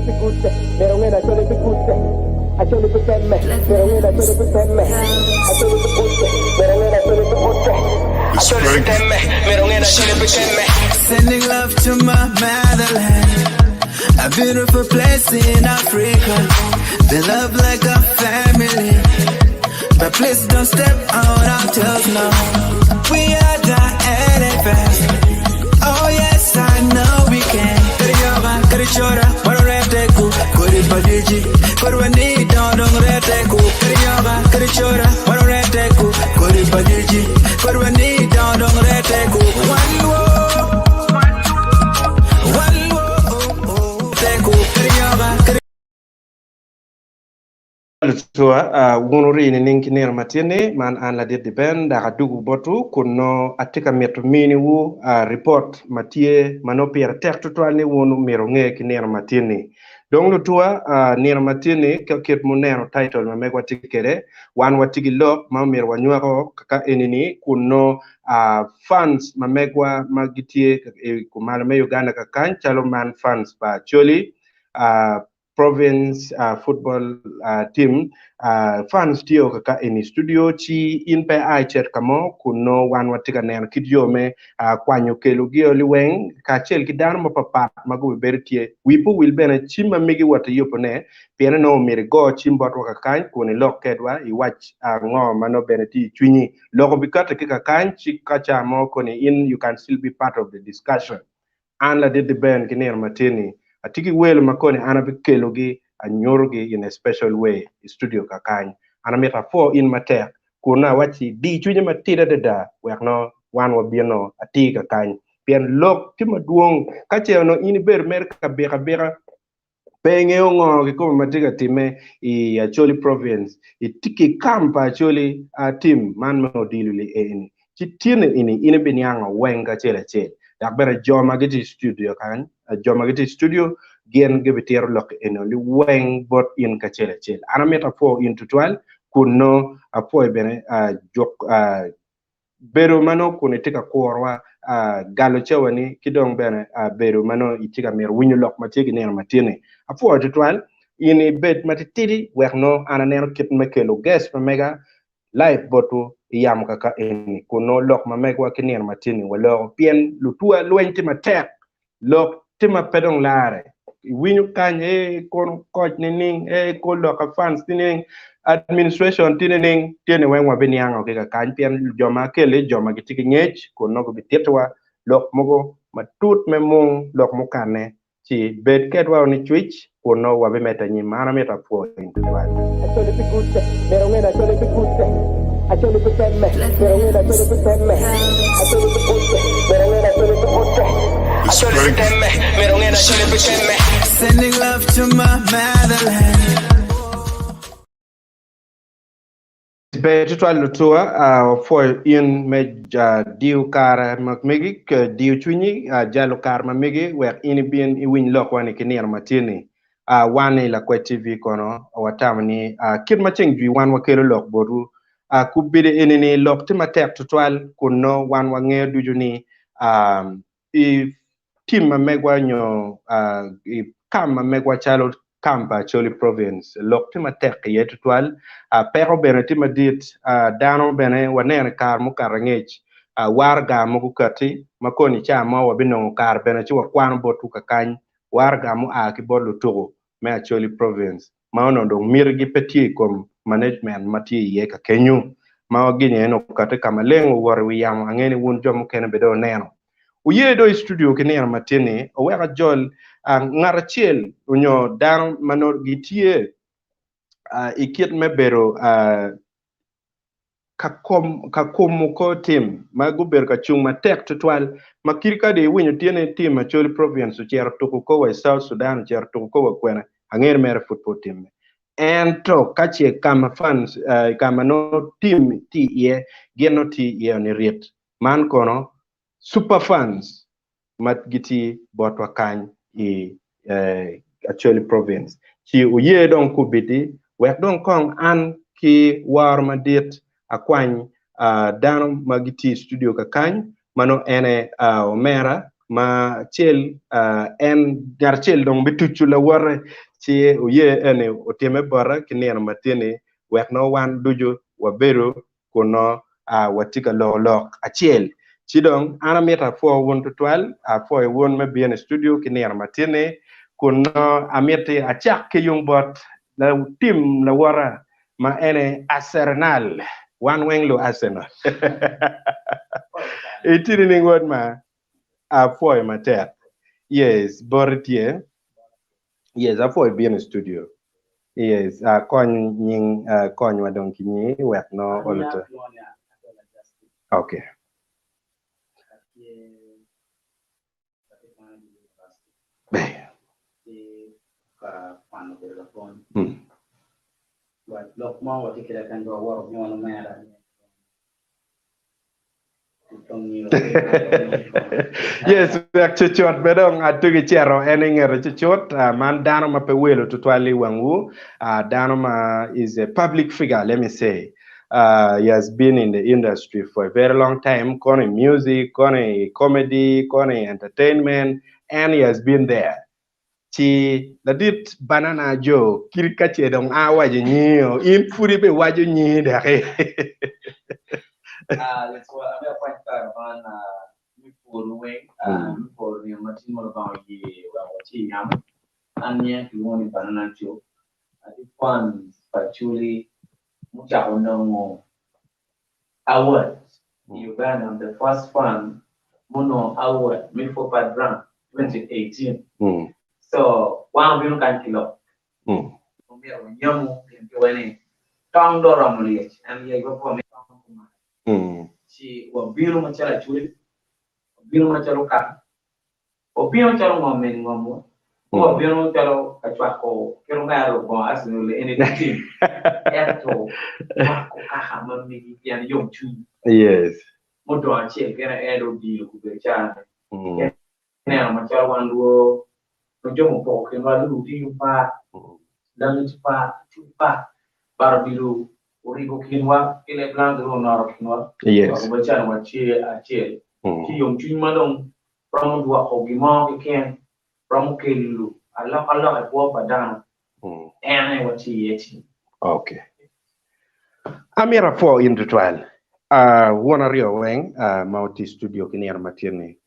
pi kutte, myero onge ni Acholi pi kutte, Acholi pi temme, myero onge ni Acholi pi temme, Acholi pi kutte, myero onge ni Acholi pi kutte, Acholi pi temme, myero onge ni Acholi pi temme. Sending love to my motherland, a beautiful place in Africa. They love like a family, but please don't step on our toes now. We are the elephants. Oh yes, I know we can. Kariyoga, karichora, wanoreteku, kuribadiji, kurwani dondongreteku. Kariyoga, karichora, wanoreteku, kuribadiji, kurwani dondongreteku. One world, one world, teku, kariyoga, kari. Lutua, wun wuri nining ki nino matin-ni? Man an ladit Diben dok adugu botwu kun nongo atye ka mito miniwu ripot ma tye ma nongo pire tek tutwal ni wun omyero wunge ki nino matin-ni. Dong lutua, nino matin-ni ka kit ma wuneno title ma megwa tye kwede, wan watye ki lok ma omyero wanywako kaka eni-ni kun nongo fans ma megwa ma gitye i kumalo me Uganda kakany calo man fans pa Acholi, province football team fans tye o kaka eni studio ci in pe a icit ka mo kun nongo wan watye ka neno kit yo me kwanyo kelo gi o liweng kacel ki dano mapapat ma gubibedo tye. Wi pe owil bene cim ma megi wot iyubo ne pien nongo omyero igo cim botwa kakany kun ilok kedwa iwac ngo ma nongo bene tye i cwinyi. Lok obikati ki kakany ci ka ca mo koni in you can still be part of the discussion. An ladit Ben ki nino matin-ni, atye ki welo ma koni an abikelogi anyutogi in a special way i studio kakany. An amito apwo in matek kun nongo awacci di cwinyi matidi adada wek nongo wan wabino atir kakany pien lok tye madwong ka ce onongo in ibedo mere ka biko abika Pe ingeyo ngo kikome ma tye ka timme i Acholi province, itye ki kam pa Acholi team man me odilo li eni, ci tyene eni in ibiniango weng kacel acel. Dok bene jo ma gitye i studio kany, jo ma gitye i studio gin gibitito lok eno liweng bot in kacel acel. An amito apwo in tutwal kun nongo apwoyo bene juk bedo ma nongo kun itye ka kurowa, galo cawani ki dong bene bedo ma nongo itye ka mito winyo lok ma tye ki nino matin-ni. Apwoyo tutwal in ibed matitidi wek nongo an aneno kit me kelo guest ma mega live botwu i yamo kaka eni kun nongo lok ma megwa ki nino matin-ni waloko pien lutwa lweny tye matek Lok tye ma pe dong lare. Iwinyo kany, ee kono koc nining, ee kor lok pa funds nining, administration tye nining, tye ni weng wabiniango ki kakany pien jo ma akeli jo ma gitye ki ngec kun nongo gibititowa lok mogo matut me mung lok mukane ci bed kedwa ni cwic kun nongo wabimedde anyim. An amito apwo in tutwal. Acholi pi kutte, myero onge ni Acholi pi kutte, Acholi pi temme, myero onge ni Acholi pi temme, Acholi pi kutte, myero onge ni Acholi pi kutte, Acholi pi temme, myero onge ni Acholi pi temme. Sending love to my motherland. Ber tutwal lutuwa, wapwoyo in me diyo kare ma megi, diyo cwinyi, jalo kare ma megi wek in ibin iwiny lokwa ni ki nino ma tye ni. Wan i Lakwec TV kono watamo ni kit ma ceng jwi wan wakelo lok botwu, kubide eni ni lok tye matek tutwal kun nongo wan wangeyo ducu ni i tim ma megwa nyo i kam ma megwa calo kam pa Acholi Province lok tye matek iye tutwal, peko bene tye madit, dano bene waneno i kare mukato angec waraga mogo okati ma koni ca mo wabinongo kare bene ci wakwano botwu kakany waraga mua ki bot lutuku me Acholi Province ma onongo dong mitigi pe tye i kom management ma tye iye ka kenyo ma gin en okati ka maleng owoto i wi yamo ange ni wun jo mukene bene dong wuneno. Wuye dong i studio ki nino matin-ni owek ajol ngat acel onyo dano ma nongo gitye i kit me bedo ka kumo kor tim ma gubedo ka cung matek tutwal ma kadi ka dong iwinyo tye ni tim Acholi Province ocito tuko kor wa i South Sudan ocito tuko kor wa kwene angeyo ni mere pud pe otimme ento ka ce ka ma fans ka ma nongo tim tye iye gin nongo tye iye ni rit man kono super fans ma gitye botwa kany i Acholi Province ci oye dong kubiti wek dong kong an ki woro madit akwany dano ma gitye i studio kakany ma nongo ene omera. ma acel en ngat acel dong bituco lawote ci oye eni otime bota ki nino matini wek nongo wan ducu wabedo kun nongo watye ka loko lok acel. Ci dong an amito apwo wun tutwal, apwoyo wun me bino i studio ki nino matini kun nongo amiti acak ki yung bot latim lawota ma ene Arsenal, wan weng lu Arsenal. Itye nining wod ma? Apwoyo matek. Yes, boti tye. Yes, apwoyo bino i studio. Yes, uh, kony nying uh, konywa dong ki nyingi wek no oluto. Okay. Ber. Mm. Yes, wek cucut be dong atugi cito en i ngete cucut. Uh, man dano ma pe welo tutwal i wangwu. Uh, dano ma is a public figure, let me say. Uh, he has been in the industry for a very long time, kono i music, kono i comedy, kono i entertainment, and he has been there. Ci ladit Banana Joe, kit ka ce dong a waco nyingi-o, in pud ibiwaco nyingi doki. Ah, let's wa ame akwany kare man ah, me pworo weng, ah, me pworo nino ma tye ma Lubanga oye wek watye i yamo. An nyinga kilwongo ni Banana Joe. Atye fan pa Acholi mucako nongo award i Uganda. I'm the first fan munongo award me Forpad Rank 2018. So wan wabino kany ki lok. Omyero wanyamu pien ki wene tong dong oromo lyec en lyec wa pe wamito tong kumalo. Ci wabino macalo Acholi, wabino macalo kaka. Wabino calo ngom meni ngomwa, pe wabino calo ka cwako kit omera Lubongo Arsenal eni di tim, ento cwako kaka ma megi pien yomcwiny. Yes. Mudong acel kene en dong odilo gubedo calo ni. Ineno macalo wan lwor ma jo mupoko kinwa lur tye yung pat, langi tye pat, cwiny pat, but odilo oribo kinwa ki leb langi dong onoto kinwa, Yes. weko bacalo watye acel. Ci yomcwiny ma dong romo dwoko gin mo keken, romo kelo alokaloka i kwo pa dano, en aye watye iye tin. Ok. Amito apwo in tutwal. Uh, wun aryo weng uh, ma wutye i studio ki nino matin-ni.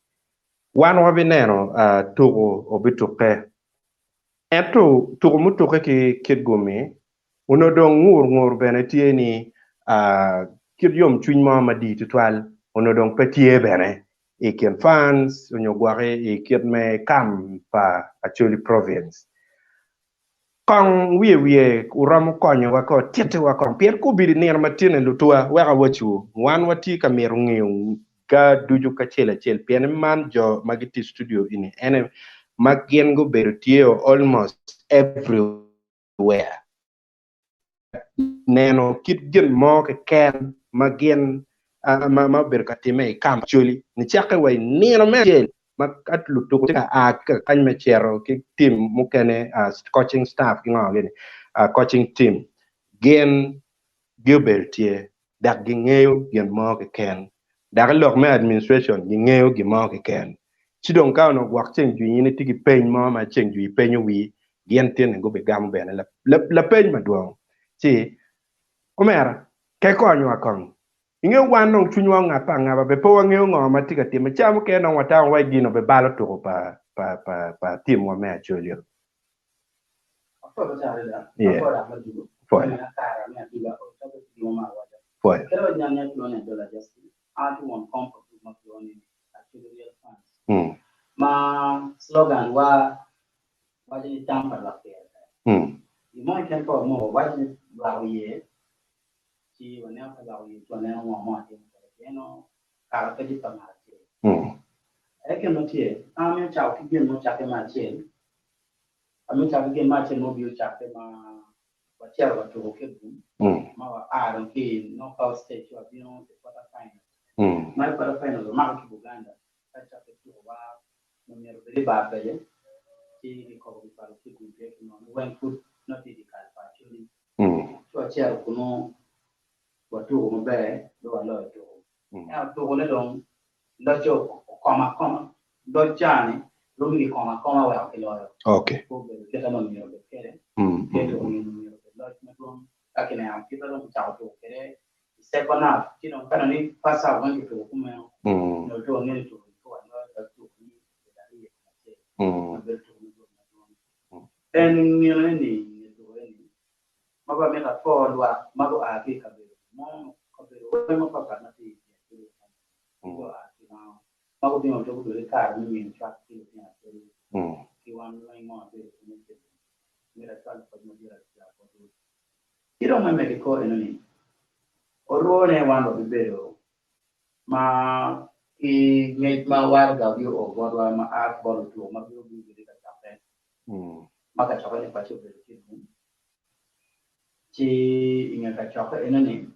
Wan wabineno uh, tuku obitukke. Ento tuku mutukke ki kit gumi onongo dong ngur ngur bene tye ni uh, kit yomcwiny mo madii tutwal onongo dong pe tye bene i kin fans onyo gwoki i kit me kam pa Acholi Province. Kong wiye wiye wuromo konyowa ko tittiwa kong pien kobedo i nino ma tye-ni lutuwa wek awacciwu wan watye ka mito ngeyo ga ducu kacel acel pien man jo ma gitye i studio eni ene ma gin gubedo tye almost everywhere. Neno kit gin mo keken ma gin ma obedo ka timme i kamp Acholi nicakke wa i nino me acel ma ka lutuku tye ka a ki kakany me cito ki tim mukene coaching staff ki ngo gini coaching team gin giobedo tye dok gingeyo gin mo keken dok i lok me administration gingeyo gin mo keken ci dong ka onongo gwok ceng jwi in itye ki peny mo ma ceng jwi penyo wii gin tye ni gubigamo bene lapeny madwong ci omera ke konywa kong ingeyo wan dong cwinywa ongabbe angaba be pe wangeyo ngo ma tye ka timme ca mukene dong watamo wai gin obibalo tuko pa pa pa pa team wa me Acholi. Yeah. Pwoyo. Pwoyo. Mm. Ma slogan wa waco ni tam pa lwak pire tek. Mm. Gin mo keken ka wamoko waco ni lwak oye ci waneno ka lwak oye ci waneno ngo ma watimo kwede pien nongo kare pe tye pa ngat acel. Mm. Aye gin ma tye, an amito cako ki gin mucakke me acel, amito cako ki gin me acel ma obino cakke ma wacito wa tuko ki bum Mm. ma wa a dong ki i knockout stage ci wabino i quarter final. Mm. Ma i quarter final wamako ki Buganda ka cakke tuko wa ma myero obed i bar kwede ci kikobo kicwalo ki gum pien kinongo ni weng pud nongo tye i dyekal pa Acholi. Mm. Ci wacito kunu watuko maber dong waloyo tuko. Mm. Ento tukone dong locce okomo akoma. Loc ca-ni romi kikomo akoma weko kiloyo. Okay. Pe obedo kite ma myero obed kwede. Mm. Tye tuko nino myero obed loc madwong. Ka kineno kite dong kicako tuko kwede i second half ci dong ka nongo ni first half weng kituko kumeno Mm. nyo tuko nge ni tuko ni tuko aloyo dok tuko ni obedo ariyo kom acel Mm. ma bedo tuko madwong madwong. En nino eni nge tuko eni ma ba mito apor lwak ma gua ki i kabedo mo kabedo weng mapat pat ma tye i Acholi kany ki gua ki Lango ma gubino to gubedo ki kare me miyo cwak ki lutino Acholi ki wan weng ma wabedo kunnu i Sydney myero acwal pwoc madit adada botwu. Ki dong me medo i kor eno-ni, orwone wan wabibedo ma ki ngec ma waraga bio botwa ma a ki bot lutuku ma bino bino bedo i kacokke, ma kacokke ni paco obedo ki i lum. Ci i nge kacokke eno-ni,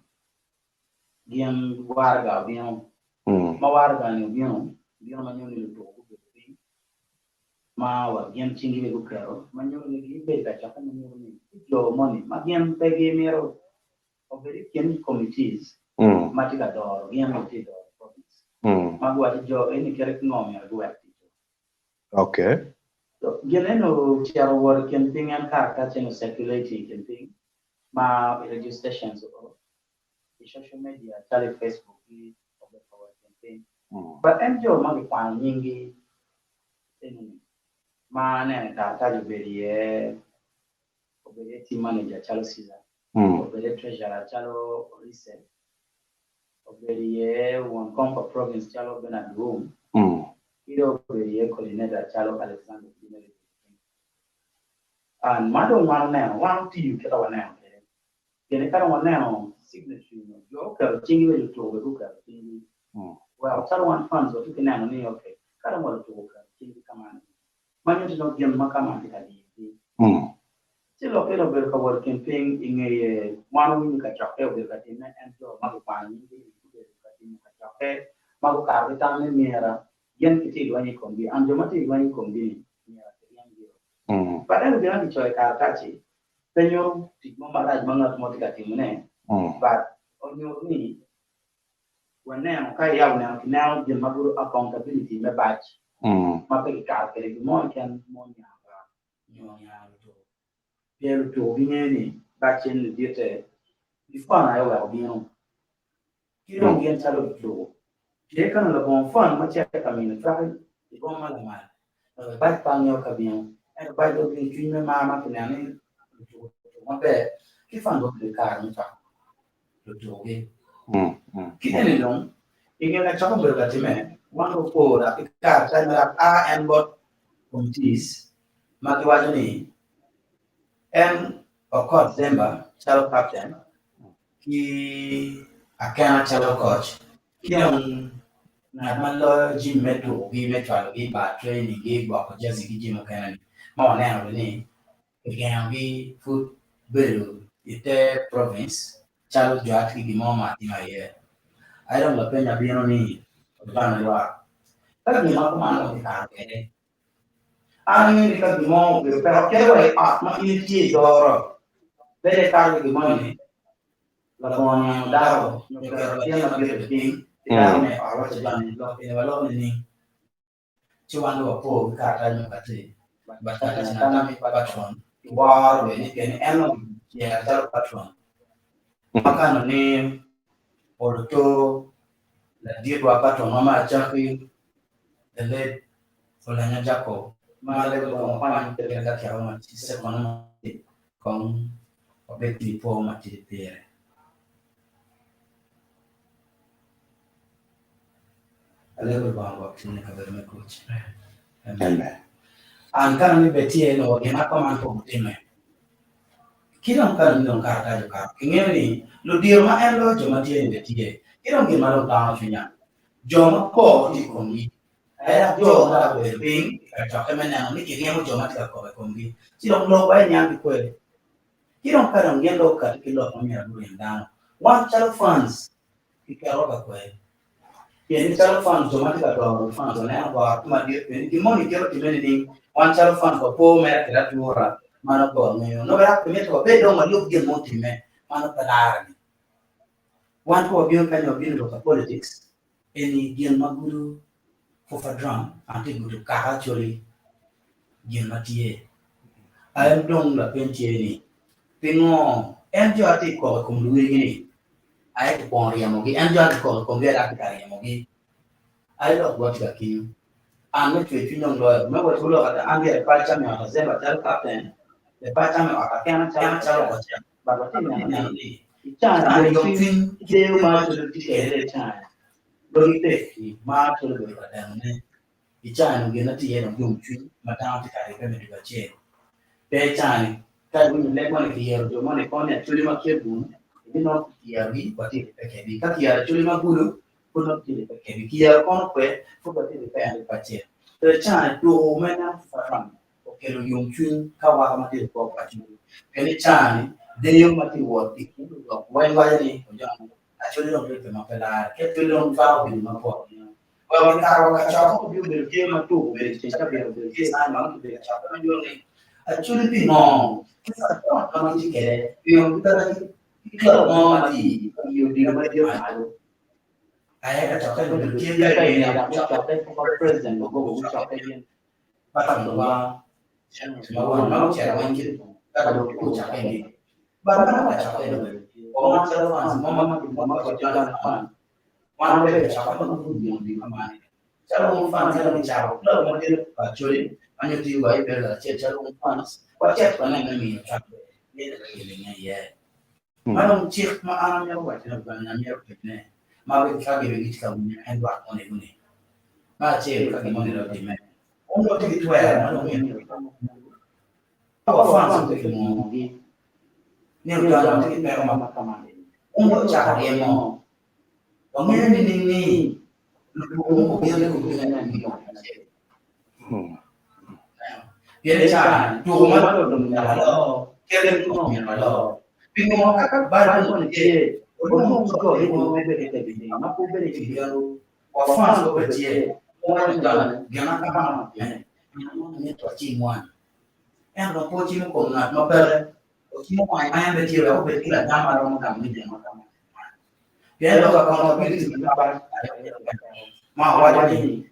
gin waraga obino, ma waraga-ni obino, bino ma nyuto ni lutuku gubedo piny ma wa gin cinggi bene guketo ma nyuto ni gibedo i kacokke ma nyuto ni tye jo moni ma gin pe gimito obed i kin committees ma tye ka doro gin nyo tye ka doro province ma guwaco jo eni kite ki ngo myero guwek ticce. Okay. So gin eni ocito owot i kin piny en karatac eni o-circulate i kin piny ma i radio stations o i social media calo i Facebook gi obedo ka wot i kin piny. But en jo ma gikwano nyinggi eni ma aneno i karatac obedo iye obedo iye team manager calo Caesar, obedo iye treasurer calo Orise, obedo iye won kom pa province calo Bernard Luwum, ki dong obedo iye coordinator calo Alexander Odimere. And ma dong wan oneno, wan otiyo kit ma waneno kwede. Pien ka dong waneno signatory nyo jo oketo cinggi wa lutuku bene guketo cinggi weko calo wan fans watye ki neno ni ok ka dong wa lutuku oketo cinggi kaman ma nyuto ni gin ma kaman tye ka diyogi. Ci lok eni obedo ka wot i kin piny i ngeye wan owinyo kacokke obedo ka timme en jo ma kikwano nyinggi ni gubedo ka timo kacokke ma gukato ki tam ni myera gin kitye i lweny i komgi and jo ma tye i lweny i komgi ni myera kiryemgi o. But ento gin ma kicoyo i karatac-ci pe nyuto tic mo marac ma ngat mo tye ka timone, but onyuto ni waneno ka iya oneno kineno gin ma gudo accountability me bac ma pe kikato kwede gin mo keken ma oniang ba nyo oniang lutuku. Pien lutuku gingeyo ni bac eni ditte ki fund aye oweko bino. Ki dong gin calo lutuku tye ka nongo labongo fund ma cito ka mino cwak i boma ma lamal dok bac pe angeyo ka bino ento bac dong bino i cwiny me mar ma kineno ni lutuku otuku maber ki fund dong obedo ki kare me cwako lutukugi. Ki eni dong i nge kacokke obedo ka timme wan wapo dok ki karatac ma dok a en bot committees ma giwaco ni en Okot Zemba calo captain ki Akena calo coach ki dong ngat ma loyo jami me tukugi me cwalogi i bar training gi gwoko jersey ki jami mukene ni ma waneno ni kigengogi pud bedo i te province calo jo atye ki gin mo ma atimo iye. Aye dong lapeny abino ni Lubanga lwak ka gin ma kuman dong kikato kwede An angeyo ni ka gin mo obedo peko kadi wa i ot ma in itye i doro, bedo ikato ki gin moni labongo niango dako nyo keto latin madit i piny pi dako me i ot waco joni lok eni waloko nining? Ci wan dong wapo ki karatac me kati but karatac ni atamo ni patron ki woro bene ni pien ni en onongo kiyero calo patron ma kano ni oluto laditwa patronwa me acakki the late Olanya Jacob ma lebe kong okwany pire ka tyeko ma sekono kong wabed ki nipo matidi pire. Alego Lubanga ogwok cwinye i kabedo me kuc. Amen. An kare ni bed tye nongo gin ma man pe obitimme. Ki dong kare ni dong karatac okato, kingeyo ni ludiro ma en loyo jo ma tye ni bed tye. Ki dong gin ma dong tango cwinya, jo ma kor tye i komgi, aye dok jo ma dok obedo piny i kacokke me neno ni kiryemo jo ma tye ka kok i komgi, ci dong lok wa iniang ki kwede. Ki dong ka dong gin dong okati ki lok ma myero guryem dano, wan calo fans kiketowa ka kwer. Pien ni calo fans jo ma tye ka doro fans waneno goro tye madit pien ni gin moni kit otimme nining wan calo fans wapo mere kede atura ma nongo pe wangeyo nongo dok kimito wabed dong walub gin ma otimme ma nongo pe larre ni. Wan ka wabino kany wabino i lok pa politics eni gin ma gudo. Fufa Drum an tye gudo kaka Acholi gin ma tye. En dong lapeny tye ni pingo en jo atye kok i kom luwilgi ni aye kikwongo ryemogi en jo atye kok i komgi aye atye ka ryemogi aye lok bot tye ka kinyo an me cwer cwiny dong loyo me wot lok ada an gire pe acamo i ot Azemba calo kapten pe acamo i ot akena calo koca but watye ka neno ni i caa yomcwiny ki deyo ma Acholi tye kwede i caa wegi peki ma Acholi obedo ka denone i caa-ni gin ma tye iye dong yomcwiny ma dano tye ka ribbe me dul acel pe i caa-ni ka iwinyo leb moni kiyero jo moni koni Acholi ma Kierbun ibinongo kiyerogi watye ribbe kwedgi ka kiyero Acholi ma Gulu pud nongo kitye ribbe kwedgi kiyero kono kwe pud watye ribbe en ribbe acel to i caa-ni tuko me neno Fufa Drum okelo yomcwiny ka waka ma tye i kwo pa Acholi. Pien i caa-ni, deyo ma tye i wot i kin lurok weng waco ni, Ojong, Acholi dong ribbe ma pe larre, ki Acholi dong cwako bedo ma pwok nino. Weko kikaro wa kacokke obi obedo tye ma tuko obedo i ceng cabit obedo tye i caa ma kibedo kacokke ma nyuto ni Acholi pingo ki support ma gitye kwede pingo gikata ki club mo ma tye i odilo madit malo aye kacokke obedo tye ka i nge gucokke ma president Ogogo gucokke gin Onongo tye ki twero ma dong myero ka wafans obedo ki mongi ni odonyo watye ki peko ma kamani onongo ocako ryemo wangeyo nining ni lutuku mogo obino ni gubino ni acel pien i caa tuku ma dong odong myero waloo kite ma myero waloo pingo ka bal mo tye onongo jo ma pe obedo ki Wafans obedo tye gin ma kama mito wacim wan ento dong pe ocimo kom ngat ma peke ocimo wange ma en bene tye wek obed ki lagam ma romo gamo ni gin ma kama pien lok accountability ma owaco ni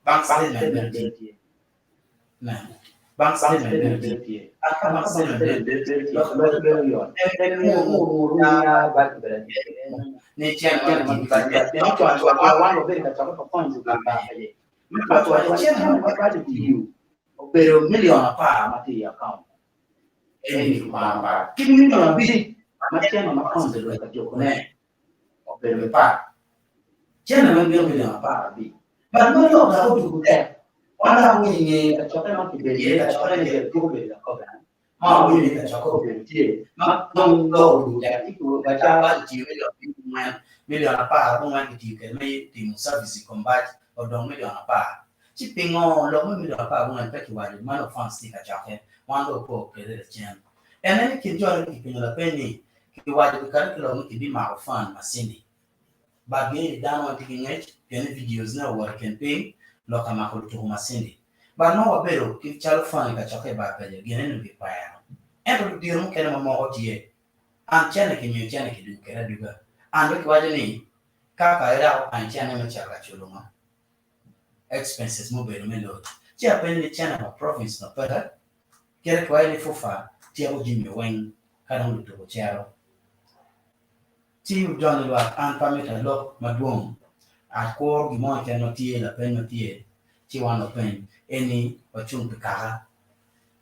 bank statement bene tye. Bank statement bene tye. Aka bank statement bene tye. Obedo million apar ma tye i account eni ki million abic ma cene ma funds obedo ka jukone obedo pat. Cene ma bino million 15. But ma lok dok otugo tek, wan dok winyo i nge kacokke ma kibedo iye, kacokke ni myero tuko bedo lakobe ma wawinyo ni kacokke obedo tye ma dong lok otugo tek ci baca bac otiyo million 90, million 14 kitiyo kwede me timo service i kom bac odong million 10. Ci pingo lok me million 14 pe kiwaco ma nongo funds tye i kacokke wan dong opo kwede lacen. En aye i kin jo ni kipenyo lapeny ni kiwaco ki curriculum ni kibimako fund macini. But gin ni dano weng tye ki ngec pien ni videos ne owoto i kin piny lok ka mako lutuku macini. But nongo wabedo ki calo fund i kacokke i bar peja gin eni gikwero. Ento ludiro mukene ma moko tye an cene kimiyo cene kidugo kede aduga. An be kiwaco ni kaka aye dok okwanyo cene me cito ka culo ngo expenses mubedo me loc. Ci apenyo ni cene pa province no peke? Kite kiwaco ni FUFA tyeko jami weng ka dong lutuku cito. Ci odonyo i lwak, an pe amito alok madwong, akuro gin mo keken ma tye, lapeny ma tye, ci wan wapeny. Eni wacung pi kaka,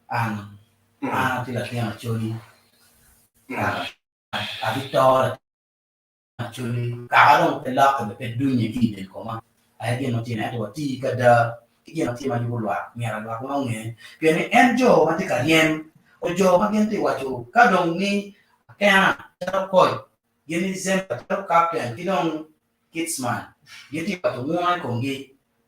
an, an atye latin Acholi, kaka abito latin Acholi, kaka dong pe lokke bene pe dunye ki i del koma, aye gin ma tye ento wati ki ada ki gin ma tye ma yubo lwak, myero lwak weng onge, pien ni en jo ma tye ka ryem, o jo ma gin tye waco ka dong ni akena calo koc gin ni Zemba calo kapten ki dong Kitsman gin tye waco wunga i komgi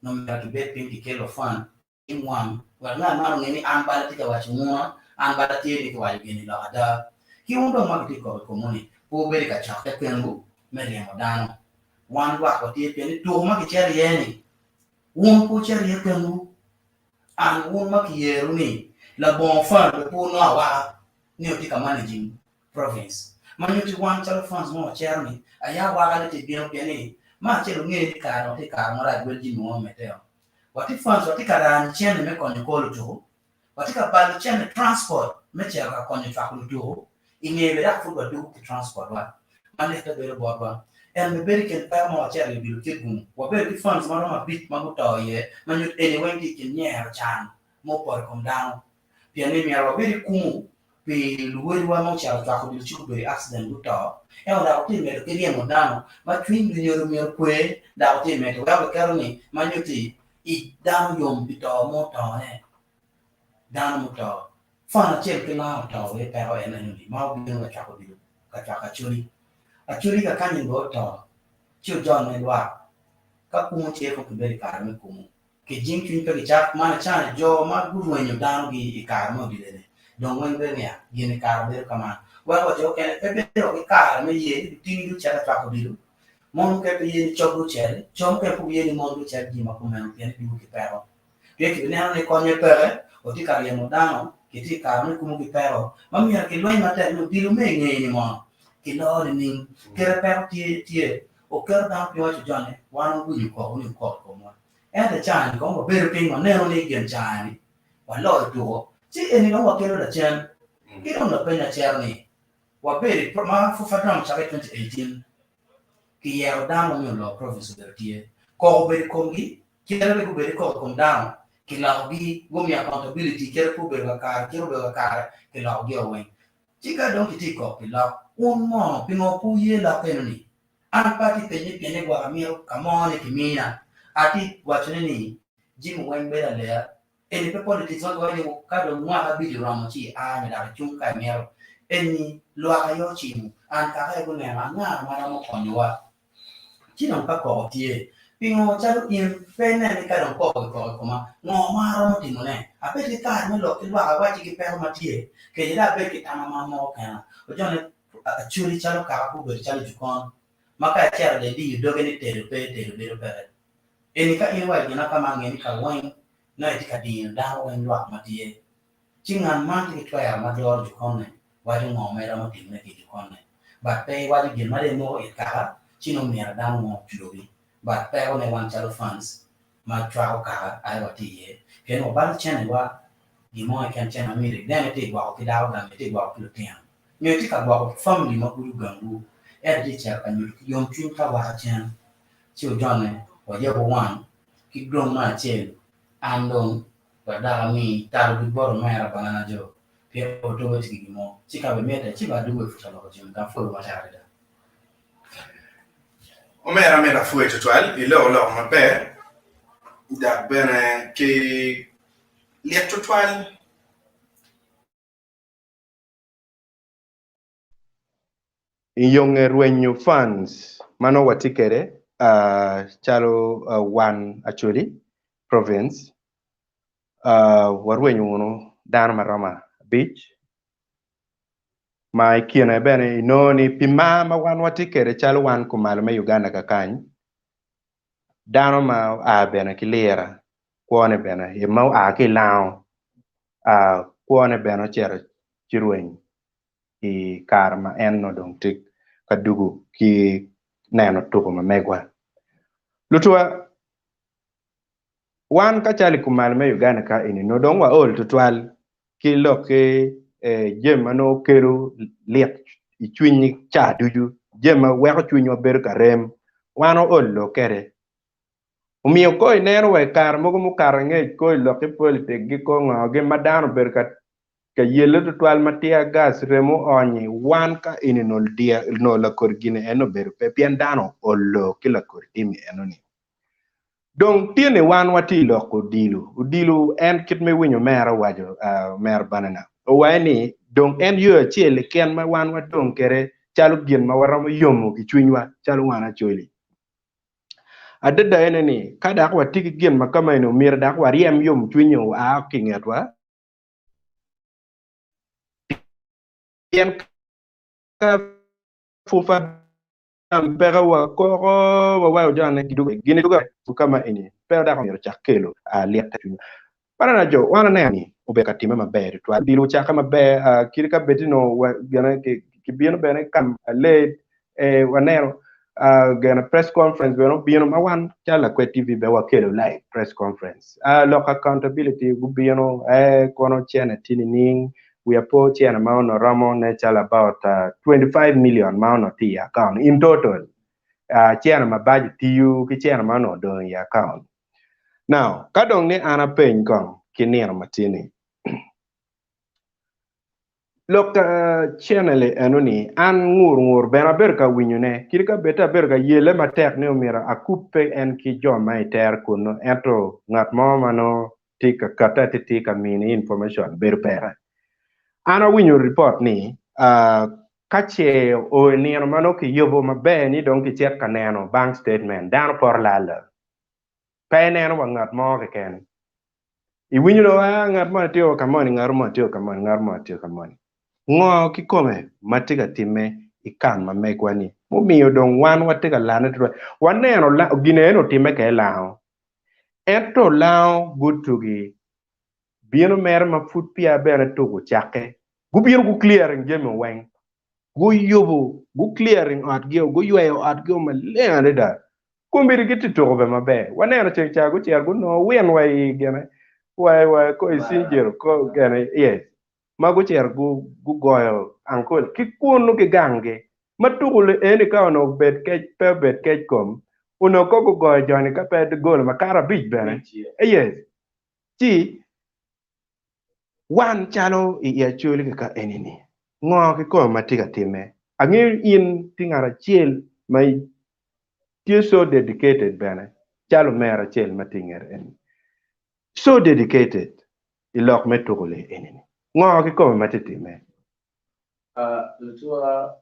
nongo myero gibed piny kikelo fan ki ngwang wek ngat man onge ni an bal atye ka waco wunga an bal atye ni kiwaco gin-ni lok ada. Ki wun dong ma kitye ka kok i komwu ni pe wubedo i kacokke kenwu me ryemo dano. Wan lwak watye pien ni tuko ma kicito iye-ni wun pe wucito iye kenwu. An wun ma kiyeru ni labongo fan bene pe wunongo awaka ni wutye ka managing province. Ma nyutti wan calo fans ma wacito ni aye awaka ni tye bino pien ni. Me acel wunge ni kare watye i kare marac wel jami weng omedde o. Watye funds watye ka ranyo cente me konyo kor lutuku, watye ka balo cente transport me cito ka konyo cwako lutuku, i nge bene dok pud waduku ki transport wa ma litte bedo botwa. En bene bedo i kin peko ma wacito i odilo Kitgum, wabedo ki funds ma romo abic ma guto iye ma nyuto eni weng tye i kin nyero can ma opoto i kom dano. Pien ni myero wabed i kumu pi luwodiwa ma ocito cwako odilo ci gubedo i accident guto. Ento dok watye medo ki ryemo dano ma cwiny lunyodo myero okwe dok watye medo weko kiketo ni ma nyutti ic dano yom pi to mo otone. Dano muto. Fan acel ki lango oto wee peko en enoni ma obino ka cwako odilo ka cwako Acholi. Acholi ka kanyin bene oto ci ojone lwak ka kumu tye kong kibedo i kare me kumu. Kijing cwiny pe gicak man icani jo ma gurwenyo dano gi i kare me odile ni dong weng bedo niya gin i kare bedo kaman weko wa jo okene pe bedo ki kare me ye ni lutini gi ocit acwako odilo mon mukene pe ye ni cog gi ociti co mukene pe guye ni mon gi ocit jami ma kumeno pien ni dugo ki peko pien ki bi neno ni konye peke otye ka ryemo dano ki tye i kare me kumu ki peko ma myero ki lweny matek ni odilo me ingeye ni mono ki loo nining kite peko tye tye oketo dano piny waco jone wan owinyo koko ni okok i komwa Ento i caa-ni kong wabedo piny waneno ni gin caa-ni waloyo tuko, ci eni dong wakelo lacen. Ki dong lapeny acero ni, wabedo i ma FUFA dong ocakke i 2018, kiyero dano ma myero oloo province obedo tye, koko obedo i komgi, kite bene gubedo ki koko i kom dano, kilokogi, gumiyo accountability kite pe obedo kakare, kite obedo kakare, kilokogi-o weng. Ci ka dong kitye i kok pi lok, wun mono pingo pe wuye lok eno-ni? An pe atye penye pien ni gwok amito ka mo ni kimina. Atye wacone ni jami weng bedo aleya. Eni pe politics ma giwaco ni ka dong mwaka abic oromo ci ia nyo dok icung ka imito. Eni lwak aye ocimo. An kaka aye guneno anga ma romo konyowa. Ci dong ka koko tye, pingo calo in pe inen ni ka dong koko kikoko i koma, ngo ma aromo timone? Abed ki kare me lok ki lwak awacci ki peko ma tye, kece dong abed ki tamma ma amoko kena. Ojone Acholi calo kaka pe obedo calo jokon ma ka icito dong idiyo doge ni tedo pe tedo bedo peke. Eni ka in iwaco gina kama nge ni ka weng nongo itye ka dino dano weng lwak ma tye. Ci ngat man tye ki twero ma doro jokon-ne waco ngo ma iromo timone ki i jokon-ne but pe iwaco gin ma dong imoko it kaka ci nongo myero dano mo oclobi but peko ne wan calo fans ma cwako kaka aye watye iye pien wabalo cene wa gin mo keken cene ma myero inene itye gwoko ki dako gang itye gwoko ki lutino. Nyo itye ka gwoko famili ma gudo gangwu, ento itye cito ka nyuto ki yomcwiny ka waka cen, ci ojone wayabo wang ki dong me acel, an dong wek dok ami talo dud bot omera banana jo, pien otobe tye ki gin mo, ci ka bimitte ci bene adwogo i pwod loko jami ka apwoyo matek adada. Omera myero apwoyi tutwal, iloko lok maber dok bene ki lit tutwal. I yonge rwenyo funds ma nongo watye kwede calo wan Acholi province warwenyo wunu dano ma romo abic ma i kine bene inongo ni pi mar ma wan watye kwede calo wan kumalo me Uganda kakany dano ma oa bene ki lira kwone bene ma oa ki i lango kwone bene ocito ci rweny i kare ma en onongo dong tye ka dugo ki neno tuko ma megwa. Lutwa, wan ka calo i kumalo me Uganda ka eni nongo dong waol tutwal ki lok ki jami ma nongo kelo lit i cwiny ca ducu, jami ma weko cwinywa bedo ka rem, wan ool lok kwede. Omiyo ko ineno wa i kare mogo mukato angec ko i lok ki politik gi ko ngo gi ma dano obedo ka ka yelle tutwal ma tear gas remo oonyo i wan ka eni nongo lakodi gini eno obedo pe pien dano olo ki lakodi timi eno ni. Dong tye ni wan watye i lok odilo, odilo en kit me winyo omera owaco omera Banana owaco ni dong en yo acel keken ma wan wadong kwede calo gin ma waromo yomo ki cwinywa calo wan Acholi. Adada ene ni ka dok watye ki gin ma kama eni omyero dok waryem yomcwiny oa ki i ngetwa Pien ka pud peke wakoko waweko jone gin gidwogo ka ma eni pe dok omyero ocak kelo lyet i cwinywa. Man jo wan aneno ni obedo ka timme maber tutwal. Odilo ocakke maber kadi ka bed ni onongo kibino bene ka late waneno. Gene press conference bene obino ma wan calo Lakwed TV bene wakelo live press conference. Lok accountability gubino eh kono cene tye nining wiya po cene ma onongo romo ne calo about 25 million ma onongo tye i account in total. Cene ma bac otiyo ki cene ma onongo odong i account. Now ka dong ni an apeny kong ki nino ma tye ni Lok channel eno ni an ngur ngur bene abedo ka winyo ne kadi ka bed abedo ka yele matek ni omyero akubbe en ki jo ma i tere kunu ento ngat mo ma nongo tye ka kate atitir ka mini information bedo peke. An awinyo report ni ka ce o i nino ma nongo kiyubo maber ni dong kicit ka neno bank statement dano poto lal pe ineno wa ngat mo keken. Iwinyo dong aa ngat moni tye ka moni ngat moni tye ka moni ngat moni tye ka moni. Ngo kikome ma tye ka timme i kam ma megwa ni mumiyo dong wan watye ka lane tutwal. Waneno gin eni otimme kede lango. Ento lango gutugi bino mere ma pud peya bene tuko ocakke gubino gu clearing jami weng. Guyubo gu clearing otgi-o guyweyo otgi-o maleng adada. Kombeddi gitye tuko bene maber. Waneno ceng ca gucito gunongo win wa i gine wa wa ko i Sinjiro ko gene yes ma gucito gugoyo ankole ki kunu ki ganggi ma tuko eni ka onongo obed kec pe obed kec kom onongo ko gugoyo joni ka pe golo makato abic bene yes ci wan calo i Acholi kaka eni-ni ngo kikome ma tye ka timme? Angeyo in tye ngat acel ma tye so dedicated bene calo omera acel ma tye i ngete eni so dedicated i lok me tuko lee eni ni ngo kikome ma tye time? Lutua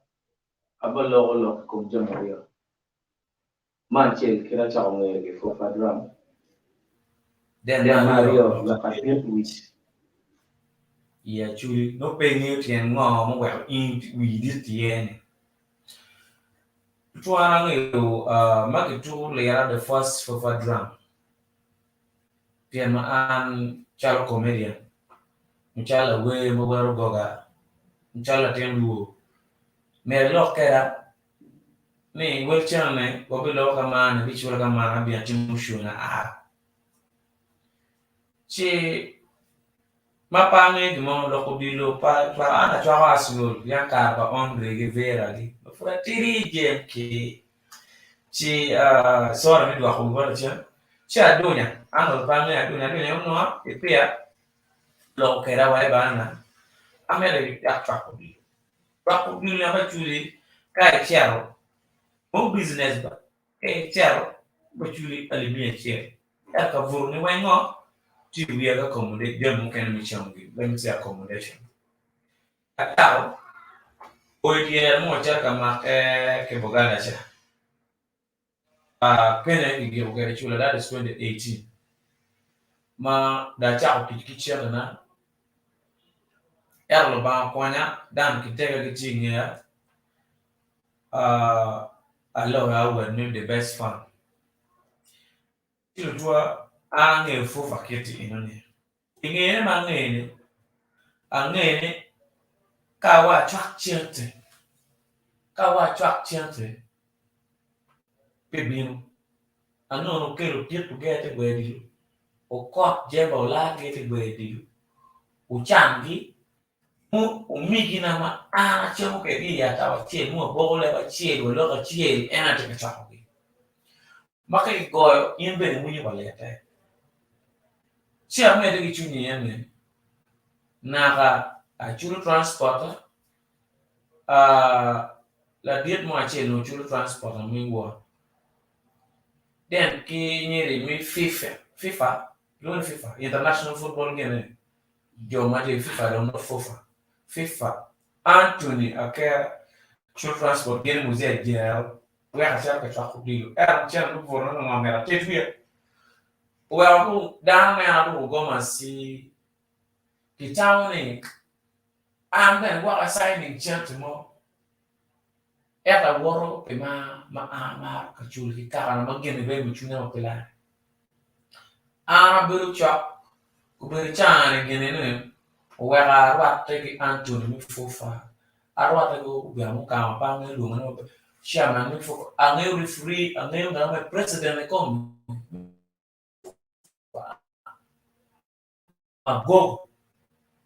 abaloko lok i kom jami aryo. Me acel kit acako ngeye ki Fufa Drum, Then me aryo lok adit wic. I Acholi nongo pe ingeyo tyen ngo muweko in wii dit iye ni. Tutwal angeyo ma kituko lira the first Fufa Drum pien ma an calo comedian macalo lawer ma wero goga macalo latin luo myero ilok keda ni wel cene wabiloko ka man ibicula ka man abino atimo show na aa ci Ma pe angeyo gin mo, lok odilo pa an acwako Arsenal yam kare pa Henry ki Vera gi ma pud atidi JMK ci sorry me dwoko wi bot lacen ci Adunya an dong pe angeyo Adunya, Adunya ononga i peya oloko kweda wa i bana amito icak cwako odilo, cwako odilo naka acwali ka icito nongo business ba ka icito bacwali alip miya acel. Ento ka buto ni weng ngo tye i wiya ka jami mukene me camogi let me say accommodation. Acako oyo dyere mo acito ka make ki Buganda ca kene kigiko kwede cula that is 2018 ma dong acako tic ki centena ento Lubanga okonya dano ki tega gitye i ngeya aloyo award me the best fan. Ci lutwa an angeyo Fufa kit eno ni. I ngene ma angeyo ni, angeyo ni ka wa cwak cente, ka wa cwak cente pe bino. Anongo okelo pit oger te gweyo odilo, okot jemba olar-gi te gweyo odilo, ocamgi Mu omegina ma an acamo kwedgi i atabo acel, mu aboko leb acel, waloko acel, en aye atye ka cwakogi. Ma ka gigoyo, in bene iwinyo wa lette. Ci amedde ki cwiny iye ni, naka aculo transporta, ladit mo acel onongo culo transporta me wot, then ki nyeri me FIFA, FIFA, kilwongo ni FIFA, International Football gini. Jo ma tye i FIFA dong nongo FUFA, FIFA, Anthony Akera, Cul Transport gin Muzee Ajero weko acito ka cwako odilo ento cente me buto nongo ngo myero ated wiya oweko dong dano nena dong ogomasi kitamo ni an bene gwok a signing cente mo ento awoto pi mar ma an amaro ka cul ki kakana ma gin remo cwinya ma pe lare. An abedo cok obedo caa-ni gin eni oweko arwatte ki Anthony me Fufa, arwatte ki Obiang Mukama pe angeyo lwongone maber. Chairman me FUFA, angeyo referee, angeyo ngat ma president i kom Magogo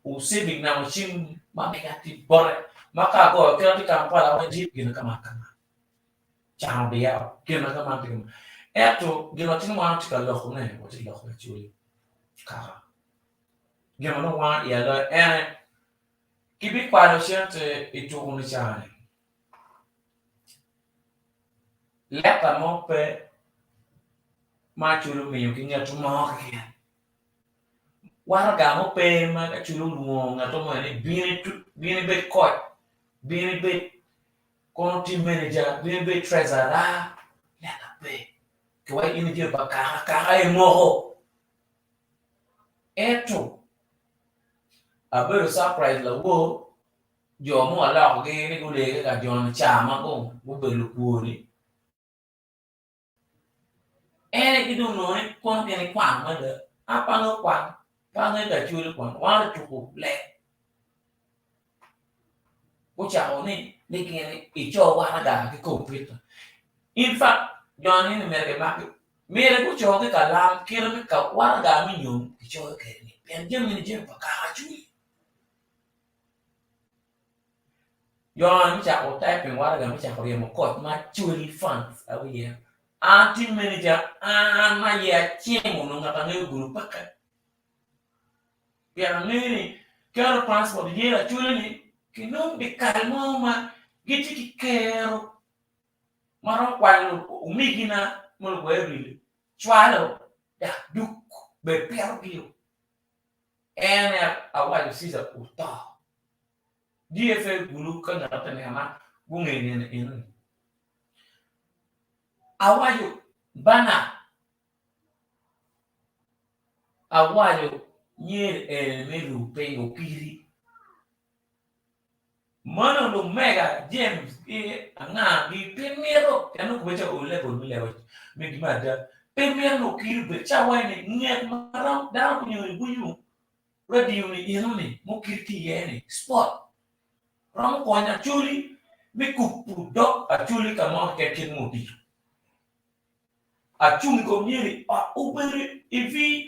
Usiving namo cim ma mega tye bote ma ka agoyo kit atye Kampala weng tye gin ka man ka man cano diya gin ka man tye ka man ento gin ma tin wan watye ka loko ne watye ka loko actually kaka gin ma dong wango iya loyo ene kibikwalo cente i tuku ni cani leta mo pe ma Acholi omiyo ki ngat mo keken. Waraga mo pe ma Acholi olwongo ngat mo ni bin ibed koc, bin ibed kono team manager, bin ibed treasurer, leta pe. Kiwaco in ijami pa kaka, kaka aye moko. Ento abedo surprise lawor jo ma walokogi ni gulege ka jo-ni ca ma gubedo lukwor-ni en aye dong onongo ni kono gin ikwano mada an pe angeyo kwan pe angeyo ka acwalo kwan wan otuko leb gucako ni ni gin ico waraga ki kompiuta in fact jo ni myero gimak myero guco ki kalam kite me waraga me nyom kicoyo kwede ni pien jami ni jami pa kaka acwali. Jo-ni gucako typing waraga me cako ryemo koc ma Acholi Funds aye An team manager an aye acimo onongo ngat angeyo gulu peke pien angeyo ni kero transport yelo Acholi ni kinongo dyekal mo ma gitye ki kero ma romo kwanyo omegina ma lugwe rili cwalo dok duk bene pito gio. En aye awaco Caesar oto. DFA gulu ka ngat ote nena gunge nino eno ni. Awaco bana awaco nyer eni me ru piny okiri. Mano lumega James ki anga gi pe mito pien nongo kubbe ca o level me lebo me gin me ada pe mito ni okiri obed ca waci ni nget ma rom dano gunyo ni winyo radio ni eno ni ma okiri tye iye ni sport romo konyo Acholi me kubo dog Acholi ka mo keken kit ma otiyo. Acung i kom nyeri ot obedo i VIP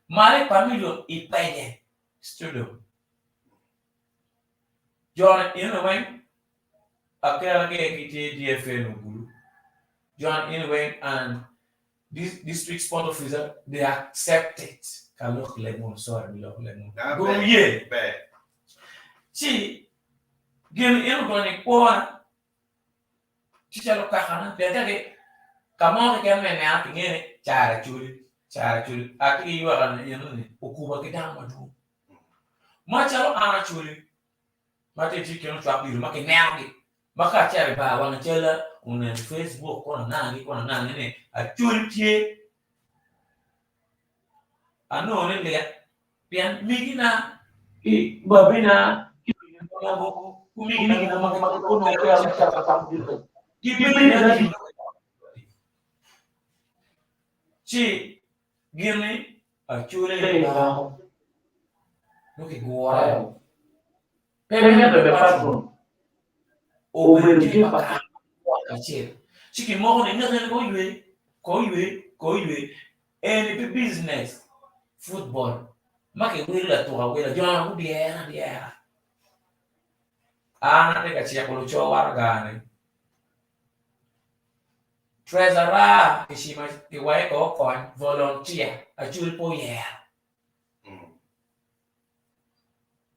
malo i pavilion i penye studio. Joni eni weng akela gi aye gitye DFA nyo Gulu. Joni eni weng and this district sport officer they accept it ka lok leb mono sorry me loko leb mono. Gulu ye. Ci gin eni odonyo i kwona ci calo kakana pien ka ki ka mo keken me ineno kingeyo ni cara coli cara coli atye ki yweka ni eno ni okuba ki dano madwong. Macalo an Acholi ma tye i kin ocwak diro ma kinenogi ma ka acito i bar wang calla oneno i facebook kono angagi kono angagi ni Acholi tye anongo ni lit pien migina ki babina ki migina ma gibedo ci Gin-ni acwele i loko nongo kigure pe mitte bene patron obedo tye pa kacel ci kimoko ni ngat eni ko oywe ko oywe ko oywe eni pe business football ma kiwilo latuko awila jo ni gudyere adyera an atye ka ciko luco waraga ni Treasurer kicimo kiwaco ko okony volunteer Acholi pe oyero.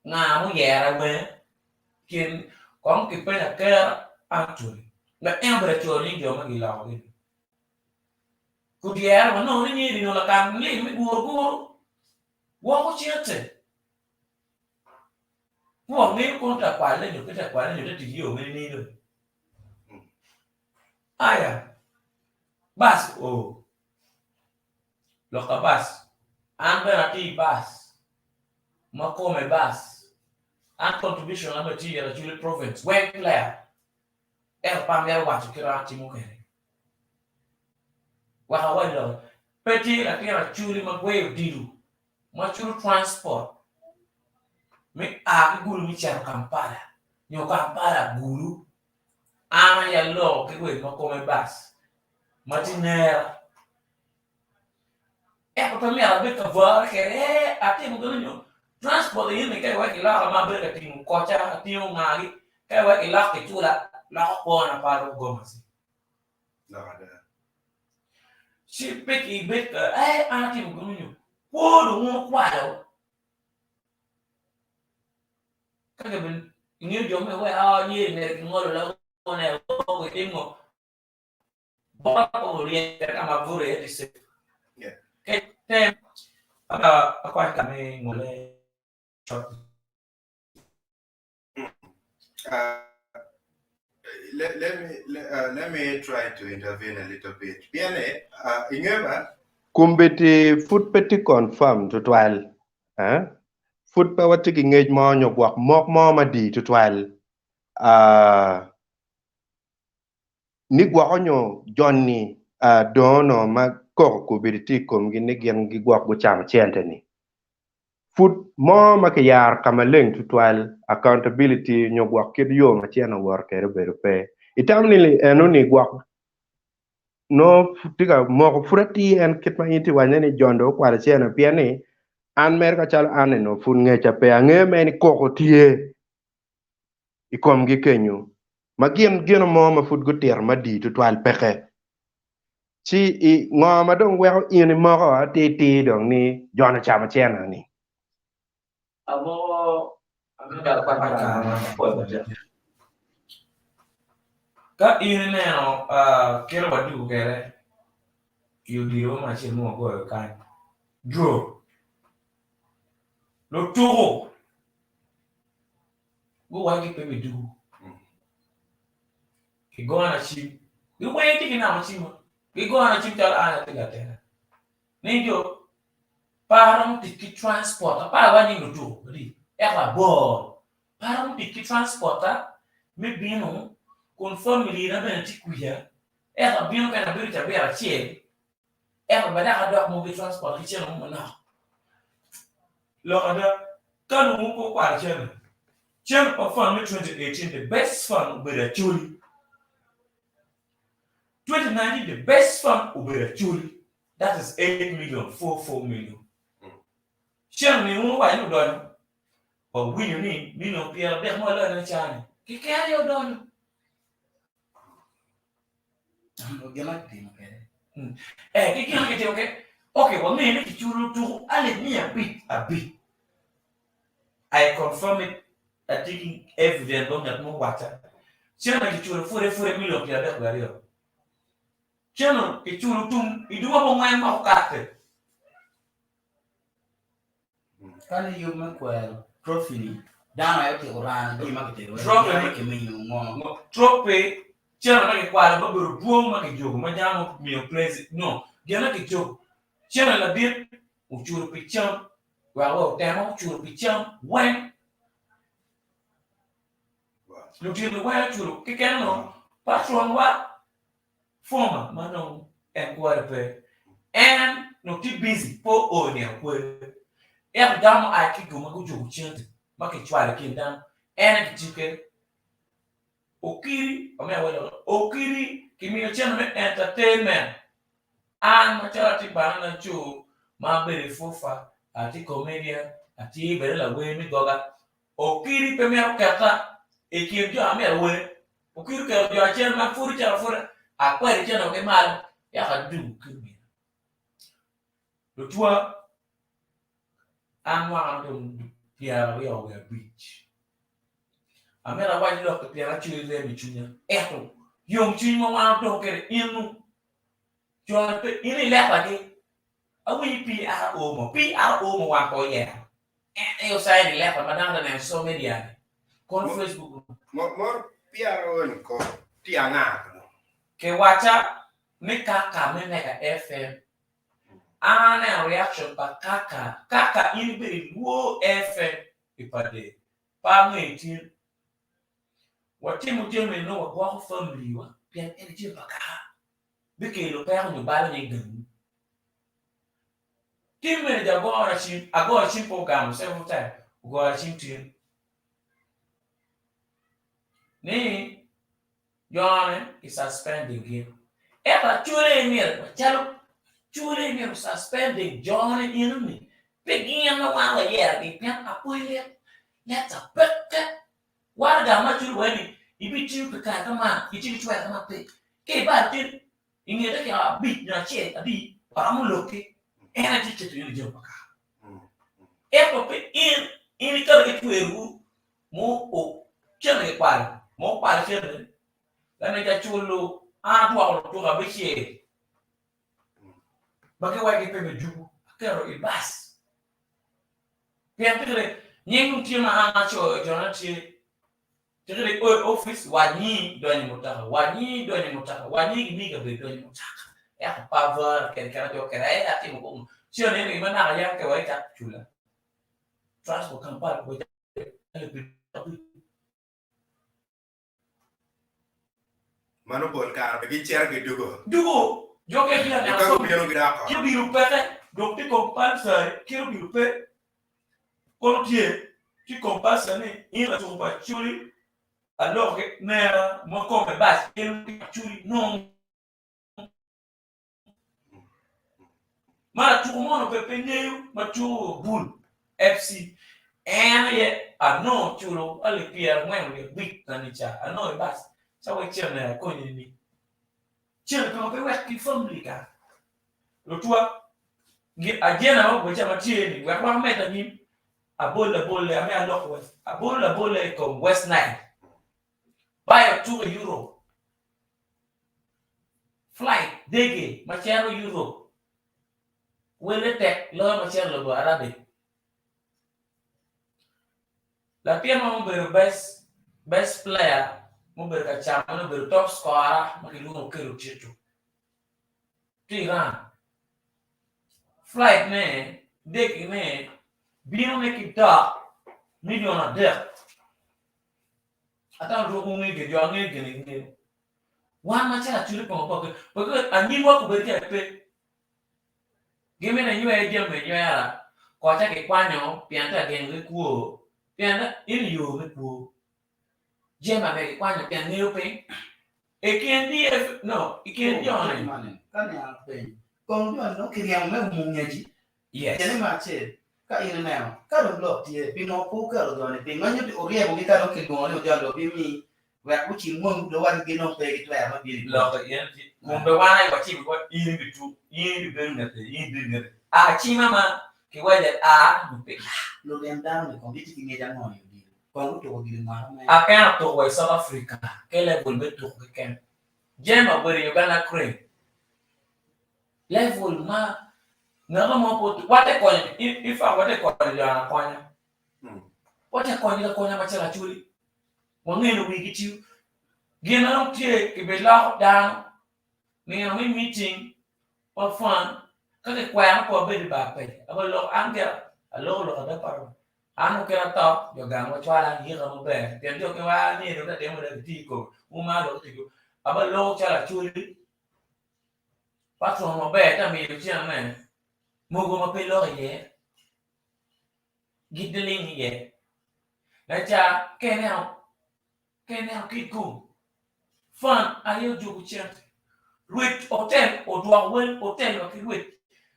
Nga muyero awene kin kong kipenyo Aker Anthony ma en obedo Acholi ni jo ma giloko gi ni. Kudyero wanongo ni nyeri nyo lakan lim me guru guru woko cente. Pe wangeyo kono tye ka kwale nyo pe tye ka kwale nyo tye ka tic ki yo me nining dong. Aya, bac oo, lok ka bac, an bene atye i bac ma kome bac, an contribution na bene tye i Acholi province weng player ento pe amito waco kit ma atimo kwede wek awac lok pe tye latin Acholi ma gweyo odilo ma culo transport me a ki Gulu me cito Kampala nyo Kampala Gulu. An aye aloko ki wec ma kome bac ma tye nera. Ento pe myero abed ka bwore kede, ee atimo gin nyo transport eni ka iweko iloka ma abedo ka tingo koca, atingo ngagi, ka iweko ilok kicula, loko kwona pe aruko gomaci. Lok ada. Ci pe ibed ka, ee an atimo gin nyo kwo dong wun wukwalo. Ka ingeyo jo me wek aa yeri mere ki ngolo lagone woko itingo bota ko oryere ka ma bute iye tye safe. Yeah. Ke tem aka akwany ka me ngole short. Uh, let, let me let, uh, let me try to intervene a little bit. Pien ni, uh, inge ba? Kombeddi pud pe tye confirm tutwal. Eh? Pud pe watye ki ngec mo nyo gwok mok mo madii tutwal. Uh, ni gwoko nyo joni uh, dongo ma koko kombeddi tye i komgi ni gin gigwok gucamo cente ni. Pud mo ma kiyaro ka maleng tutwal, accountability nyo gwok kit yo ma cente owoto kwede obedo pe. Itamo ni eno ni gwok nongo tye ka moko pud atir en kit ma in itye ka wacone ni John dong okwalo cente pien ni an mere kacalo an ni nongo pud ngecca pe angeyo mere ni koko tye i komgi kenyo ma gin gino mo ma pud gutito madii tutwal peke. Ci i ngo ma dong weko in imoko atir tir dong ni Jon ocamo cente ni? Amoko amito akwany kare man mapol matek. Ka in ineno kit ma wadwogo kwede i odilo mo acel ma wagoyo kany, draw, lutuku guwaco ki pe bidwogo Gigona cim. Giweng tye ki namo cimma. Gigona cim calo an atye latela. Ni jo pe aromo tic ki transport. Pe awaco ni lutuku adi ento abor. Pe aromo tic ki transport-ta me bino kun family-na bene tye kwica ento abino kene abedo cabit acel ento bene dok adok mogo ki transport ki cente mo manok. Lok ada, ka nongo pe okwalo cente, cente pa fund me 2018 the best fund obedo Acholi, 2019 the best fund obedo Acholi that is 8 million 44 million. Cente ni wun wuwaco ni odonyo, wawinyo ni million 30 ma waloyo ne cani keken aye odonyo. Gin ma kitimo kwede. Eh, ki gin ma kitimo kwede. Okay, wangeyo ni kiculo tuku alip 500 abic. I confirm it, atye ki evidence bot ngat mo owacca. Cente kiculo pwode pwode milion 32. Cente kiculo tum i dwe abongwen ma okate. Ka ni yub me kwero trophy-ni, dano aye otyeko rano jami ma kitero wek Trophy gin kimiyo ngo. Trophy cente ma kikwalo ma obedo dwong ma kijogo ma dano omiyo praise no gin ma kijogo cente ladit oculo pi cam wek wa otemo oculo pi cam weng lutino weng oculo keken no patron wa Former ma nongo en kware pe, en nongo tye busy pe oo i nino kwer. Ento dano ma oa ki i gum ma gujuko cente ma kicwalo i kin dano, en aye kitiyo kwede. Okiri, omiyo awaco lok, Okiri kimiyo cente me entertainment. An macalo atye bana laco ma abedo i FUFA, atye comedian, atye bene lawer me goga, Okiri pe mito keta i kin jo ma myero awer. Okiri oketo jo acel ma pud ocito apuda, akwede cente wa ki malo yaka adugo ki omina. Lutwa, an mwakana dong 25. Amito awac lok-ki pien acwero rem i cwinya, ento yomcwiny ma wan odong kwede inu, jo pe in ilekagi, awinyo PRO mo, PRO mo wan pe oyero. En aye ocayo ni leta ma dano tye neno i social media ni kono Facebook. Mor PRO ni ko tye anga kono? Kiwaca ni kaka me Mega FM. An aneno reaction pa kaka, kaka in ibedo i Luo FM i Pader. Pe angeyo tin. Watimo jami nongo wagwoko family wa pien eni jami pa kaka. Bikelo peko nyo balo nying gangi. Tim mene agora cim, agoyo cim pe ogamo several time, ogoyo cim tin ni. Jone ki suspending gin. Ento Acholi aye myero macalo Acholi aye myero suspending jone enoni pe gin ma wan wayerogi pien apwony lit leta peke. Waraga ma Acholi waco ni ibitiyo pi kare ka man itye ki cwero ka man pe. Ka ibalo tin inge dakika abic nyo acel adi waromo loki en aye tye keto in i jami pa kare. Ento pe in in ikato ki twerowu Mo o cente ki kwalo, mo okwalo cente lameja culo an adwoko lutuka abicel ma giwaco gi pe me juku aketo i bac pien tikire nying dong tye ma an acoyo jona tye tikire i opic wac nyi donyo i mutoka wac nyi donyo i mutoka wac nyi gimiyi kabedo donyo i mutoka ento pe avara kede kena jo oketa aye atimo kong cente eni ma naka yam ke wa icako cula transport Kampala Mano pol kare be gicito gidugo. Dugo, jo ke bino Ka gubino gidoko. Kit obilo peke, dok tye compulsory, kit obilo pe, kono tye, tye compulsory ni in latuko pa Acholi, aloko ki nera ma kome bac, in Acholi nongo. Ma latuko mono be pe ngeyo ma tuko bul FC en aye anongo culo alip 45 nani ca anongo i bac ca wek cene akonyi nining cene pe ma pe wek ki family ka lutwa agenda ma obedo ca ma tye ni wek wan omed anyim abol labolle ame aloko wek abolo labolle i kom West Nile bayo tuko i Europe Flight, dege, ma cito Europe welle tek loyo ma cito lobo Arabic. Latin mo mubedo best best player mubedo ka camone obedo top scorer ma kilwongo Okello Tito tye Iran. Flight ne dege ne bino ne ki dok milion adek. Atamo dong wunge gin, jo ange gin ingeyo. Wan macalo acwali pa maboke, wek anyimwa kubed ki pe. Gimito inywer jami me nywera, koca kikwanyo pien te agengo ki kwo, pien in i yo me kwo. Jami ame kikwanyo pien ngeyo piny. I kin DF, no, i kin joni. Ka niang piny, kong joni dong kiryemo me umo ngeci. Yes. Tyene me acel, ka in ineno, ka dong lok tye, pingo pe wuketo jo-ni piny ma nyuto wuryemogi ka dong kilwongo ni ojol dong obimi wek gucim wonwu dong waco gin dong pe ki twero me bino i Lok polo. in tye, kun be wan aye wacimo bot in ibituk, in ibibedo ngete, in ibibedo ngete. A cima ma kiwaco a nyo pe a. Luryem dano-ni kong gitye ki ngec ango i odilo? Kong gutuko gin i mwaka me. A Ken otuko wa i South Africa ki level me tuko keken. Jemma obedo i Uganda Crane. Level ma ngaka mo pe otuko. Wate konyo, in fact wate konyo jo akonya. Wate konyo akonya macalo Acholi. Wangeyo ni wigi tiyo. Gin ma dong tye kibiloko dano nino me meeting pa fund ka kikwero pe wabed i bar pec. Aba lok an gira aloko lok ada pa an okelo ato jo gang wacwala yika maber pien jo ke wa ni dong tatimo da gitiyo i kome wuma lok tiyo aba loko calo Acholi Patron maber ka miyo cene mogo ma pe lok iye gidiling iye laca ka ineno ka ineno kit gum fan aye ojuko cente rwed otel odwoko wel otel wa ki rwed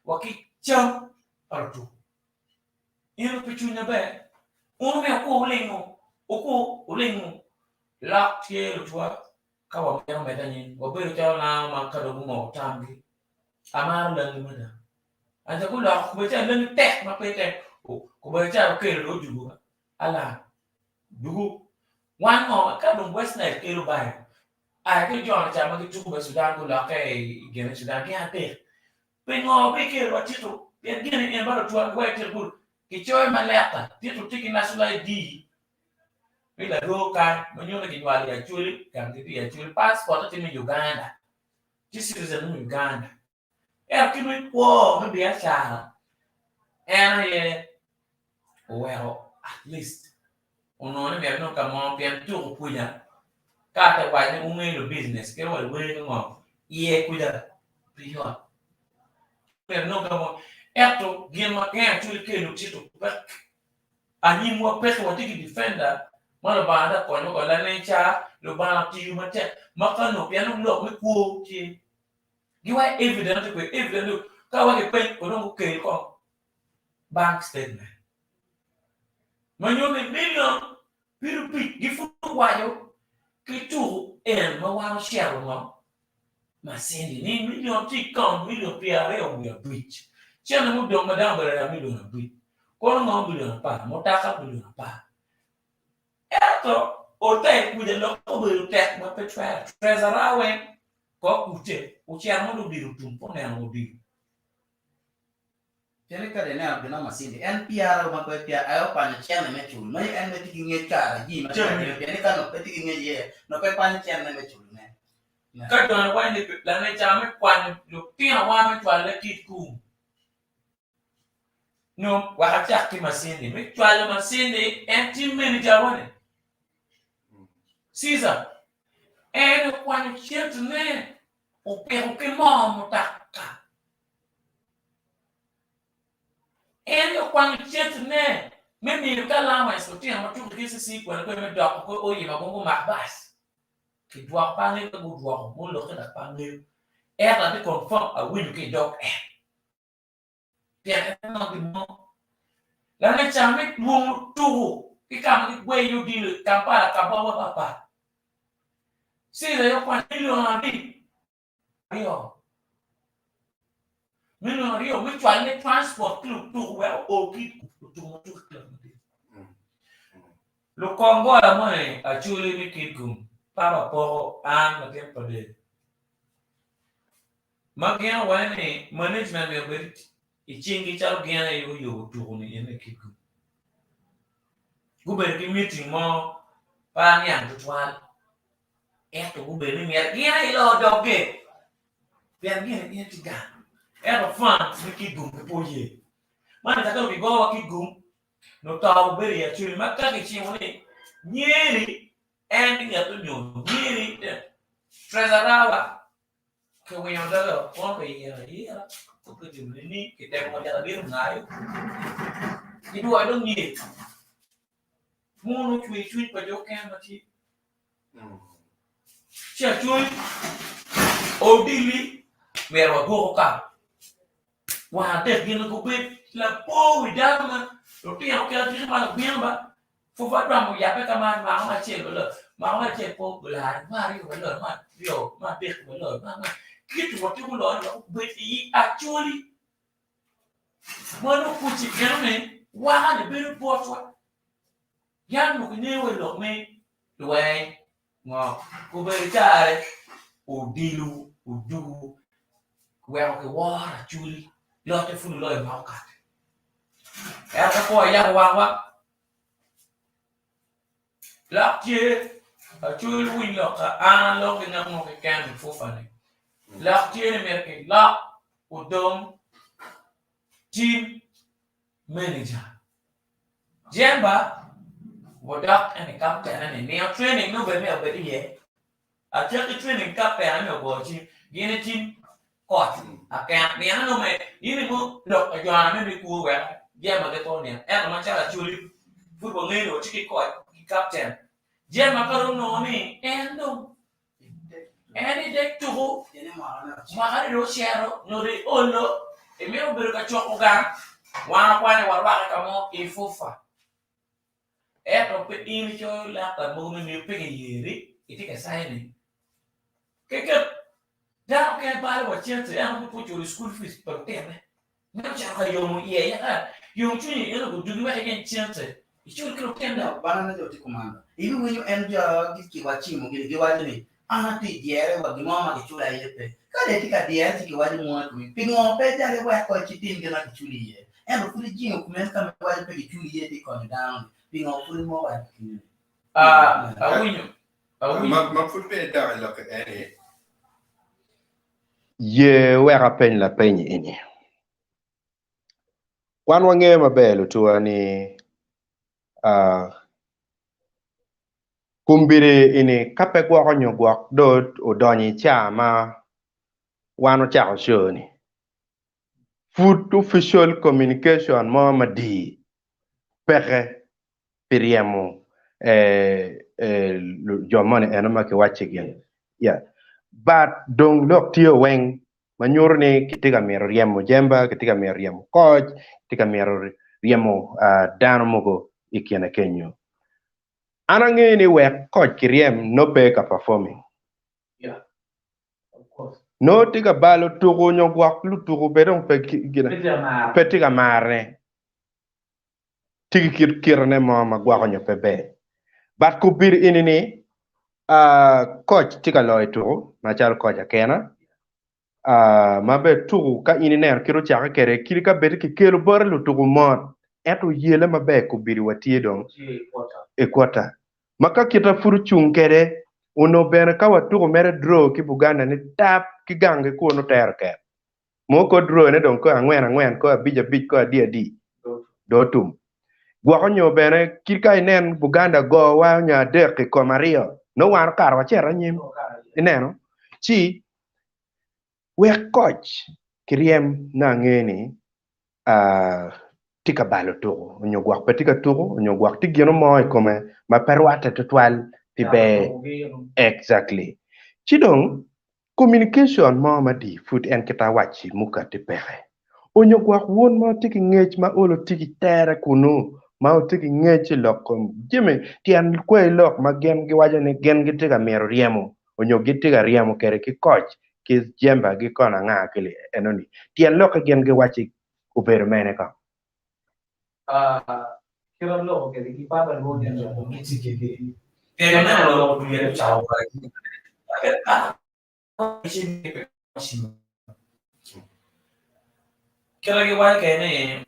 wa ki cam pa lutuku eno pe cwiny maber un omiyo okur wulingo okur wulingo lok tye lutwa Ka wamito medde anyim, wabedo calo lango ma ka dong gumoko tamgi. Amaro langi mada. Ento guloko kome calo langi tek ma pe tek. Kome calo okelo dong ojugo alam. Dugu. Wan ngo ka dong West Nile kelo bayo. Aya ki jo ca ma gituko me Sudan gulokke i gine Sudan gin adek. Pingo pe ikelo wa Tito? Pien gin en balo twal wa itito bur. Kicoyo ma leta. Tito tye ki national ID. Me laroo kany ma nyuto ni kinywalo i Acholi, gang gitye i Acholi, passport tye me Uganda, tye citizen me Uganda. Ento kit me kwo me biacara en aye oweko at least onongo ni myero enong ka mo pien tuko kuca ka ate waco ni wungeyo lu business kit wa wer ki ngo iye kuca pe yot. Myero enong ka mo ento gin ma gengo Acholi kelo tito pek Anyim wa peke watye ki defender Ma Lubanga dok konyo wa lanen ca, Lubanga otiyo matek ma ka nongo pien dong lok me kwo tye. Giwaco evidence tye kwede, evidence tye ka wa kipeny ko dong gukel kong bank statement ma nyuto ni million pirubic gi pud owaco ki tuku en ma wan ocito ngo Masindi ni million tye i account million 25. Cente mudong ma dano obedo aye million abic. Kono ngo million apar, mutoka million apar. Ento otel kuca lok obedo tek ma pe twere. Treasurer weng ko kuce ocito ma dong odilo otum pe oneno odilo. Pien ni kadi ineno gin mo Masindi en PR ma pe PR aye okwanyo cene me cul ma en bene tye ki ngec kare jami ma tye ka time pien ni ka nongo pe tye ki ngec iye nongo pe kwanyo cene me cul ne. Ka joni waco ni lane ca me kwanyo lutino wa me cwale kitkum nyo wek acak ki Masindi me cwalo Masindi en team manager wa ni Caesar en okwanyo centene opiko ki moo mutoka. En aye okwanyo centene me miyo ki allowance lutino ma tuko i KCC kwene kwene me doko ki Oyima kong gumak bac. Kidwoko pe angeyo ka gudwoko mulokke dok pe angeyo ento atye confirm awinyo ki i dog en pien en onongo gin mo lane ca me lwongo tuku ki ka ma gigweyo iye odilo i Kampala Kampala papat Caesar aye okwanyo milion abic aryo milion aryo me cwale transport ki lutuku wek oo ki lutuku ma tuku i club madit. Lukongola moni Acholi me Kitgum, Papa Poko, an latin pa del ma gin owaco ni management myero obed i cinggi calo gin aye guyubo tuku ni eni i Kitgum. Gubedo ki meeting mo pe aniang tutwal Ento gubedo ni myero gin aye gilor doggi, pien gin aye tye gang. Ento fans me Kitgum pe oye. Man cakke dong kigowa Kitgum, nongo to obedo i Acholi ma ka kicimo ni Nyeri en nget onyo Nyeri treasurer-wa kiwingo doge kono kiyero ayera pe kitimo ni kitemo wa yat ongayo gidwoyo dong Nyeri. Mono ocwer cwiny pa jo okene ma tye. Ci acwony odili myero wagwoko ka wang adek gin gubed lapor wi dano ma lutino kit adiki ma lubino ba pud wadongo oyabbe ka man mako me acel waloyo mako me acel pe olare me aryo waloyo me aryo me adek waloyo me angwen kit watye guloyo wek obed i acoli. Ma nongo kuc-ci eno ni waka-ni bedo botwa. Yam nongo kingeyo wa i lok me lweny ngo obedo care odilo odugu weko kiworo acoli lotte pud oloyo ma okate. Ento ka kwo iyabo wangwa lok tye acoli winy lok ka an aloko ki ngat mo keken i pufa-ni lok tye ni myero kilok odong team manager Jemba odok en i kaptene ni nino training nongo bene myero obed iye. Acakki training kaptene myero ogo cim gin i team coach akena nino nongo me in i mo lok pa jona me mi kwo wek Jemba pe oniang ento macalo Acholi pud wangeyo ni watye ki coach ki kapten Jemba ka dong onongo ni en dong En i dek tuku, mwaka ni dong ocito nyo dong iolo, imito bedo ka coko gang, wan wakwane warwake ka mo i fufa. Ento pe in icoyo leta mogo me miyo pe kiyeri, itye ka cayo-ni. Keket dano kene balo wa cente ento pe oculo school fees pa lutine. Meno ocito ka yomo iye yaka yom cwinyi en odugi wek iyeny cente icul ki lutino. Dok bana jo tye kumalo. Ibiwinyo en jo giwacimo gini giwaco ni, An atye i dyere wa gin mo ma gicula iye pe. Ka dong itye ka dyere ci giwaco mwono i komi, pingo pe jali iwek ko icitim gin ma giculi iye? Ento pud ijingo komi ka ma iwaco pe giculi iye tye konyo dano-ni, pingo pud imoko en kinyo-ni? Awinyo, awinyo. Ma pud peya idok i lok eni, Ye wek apeny lapeny eni. Wan wangeyo maber lutuwa ni kombeddi eni ka pe gwoko nyo gwok dong odonyo i caa ma wan ocako show ni, pud official communication mo madii peke pi ryemo. jo moni eno ma kiwacci gin yeah but dong lok tye weng ma nyuto ni kitye ka mito ryemo jemba, kitye ka mito ryemo koc, kitye ka mito ryemo dano mogo i kine kenyo. An angeyo ni wek koc kiryem nongo pe ka performing. Nongo tye ka balo tuku nyo gwok lutuku be dong pe pe tye ka marne. Tye ki kit kitene mo ma gwoko nyo pe ber. But kubiri eni ni koc tye ka loyo tuku macalo koc akena ma bene tuku ka in ineno kit ocake kwede kadi ka bed ni kikelo bote lutuku mot ento oyele maber kubiri wa tye dong i kwota ma ka kite pud ocung kwede onongo bene ka watuku mere draw ki Buganda ni tap ki gang ki kunu tero ket mo ko draw ne dong ko angwen angwen ko abic abic ko adi adi dong otum gwoko nyo bene kit ka inen Buganda gowa nyo adek i kom aryo nongo wan okato wacito anyim ineno ci Wek koc kiryem nongo ange ni tye ka balo tuku nyo gwok pe tye ka tuku nyo gwok tye gino mo i kome ma pe rwatte tutwal pi ber exactly. Ci dong communication mo madii pud en kit awacci mukati peke onyo gwok wun ma wutye ki ngec ma olo tye ki tere kunu ma wutye ki ngec i lok kom jami tyen kwai lok ma gin giwaco ni gin gitye ka mito ryemo onyo gitye ka ryemo kwede ki koc ki jemba gi kono anga ki enoni tyen lokke gin giwacci obedo mene kong? Kite giwaco kwede ni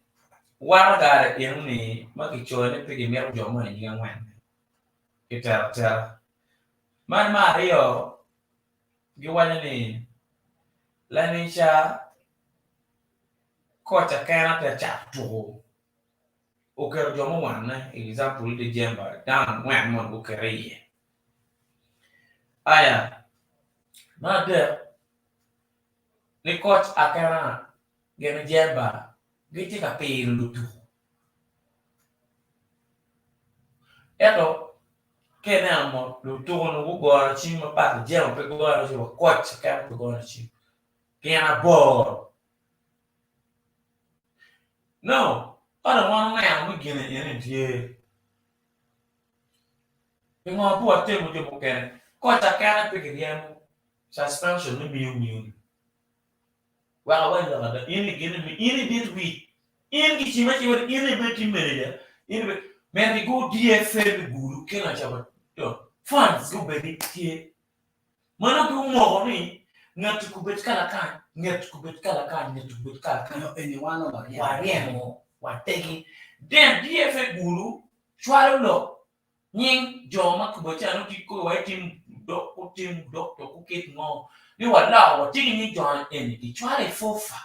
waraga enoni ma kicoyo ni pe gimito jo moni nying angwen-ni kitero atera. Man me aryo giwaco ni lanica koca kene te cato tuko oketo jo muwanne example December dano angwen moni gukete iye. Aya, me adek, ni koc akena gin jemba gitye ka piro lutuku. Ento ka ineno mot lutuku-nu gugoyo cim mapat jemba pe goyo cim wa koc keken pe goyo cim gin aboro. No, ka dong wan oneno ni gin eni tye. Pingo pe watemo jo mukene? Koca kene pe kiryemo suspension me miyo miyo ni. Wek awac lok ada, in i gin in i dit wic, in gicima acima ni in ibed team manager, in ibed myero gigo DFM i Gulu kena ca to funds gubedi tye. Mano gumoko ni ngat kubed kalakany, ngat kubed kalakany, ngat kubed kalakany. Nyo eni wan waryemo. Waryemo, wategi. Then DFA Gulu Cwalo lok nying jo ma kubo ca nongo tye kore wa itim dok kutim dok to kukit ngo ni waloko watye ki nying jo eni kicwalo i FUFA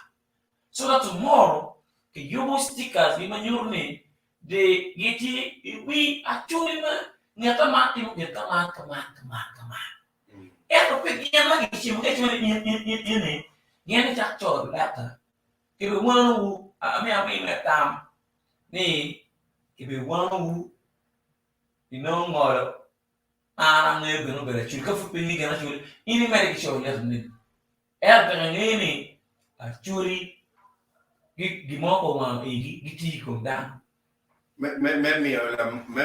so that tomorrow kiyubo stickers gi ma nyuto ni de gitye i wi acholi ma ngat man timo gin kaman kaman kaman kaman ento pe gin ma kicimo ki acima ni in in in in ni gin gicako coyo leta kibiwanowu amiyo amine tam ni kibiwanowu inongo ngolo an angeyo gin obedo acholi ka pud pe ingeyo gin acholi in imedde ki coyo leta ni ento tek ingeyo ni acholi gin mo ka owango igi gitiyo i kom dano. Me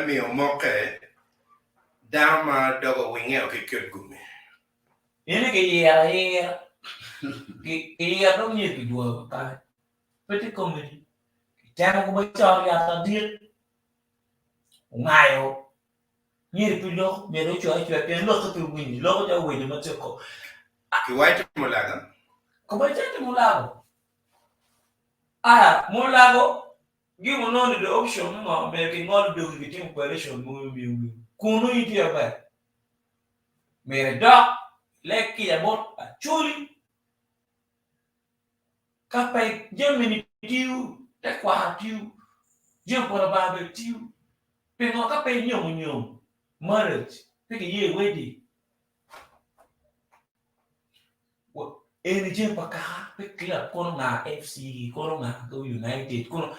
miyo mokke dano ma doge owinge ki kit gumi. In kiyero ayera kiyero dong myero kidwoyo kakare. Pe tye komedi. Kitemo kome coro yat adit, ongayo, myero pe lok, myero ocwe acweya pien lokke pe winyo, loko calo winyo ma tye ko. Kiwaco mulago. Kome cente mulago. Aya, mulago gin onongo ni the option me ngo myero kingol dogi kitim operation mogo miu miu. Kunu in tye maber. Myero idok ileg kica bot Acholi. Ka pe jami-ni tiyo, tekwaro tiyo, jami pa Lubanga bene tiyo. Pingo ka pe inyomo nyom, marriage, pe kiye wedding? Eni jami pa kaka, pe club kono nga FC, kono nga United, kono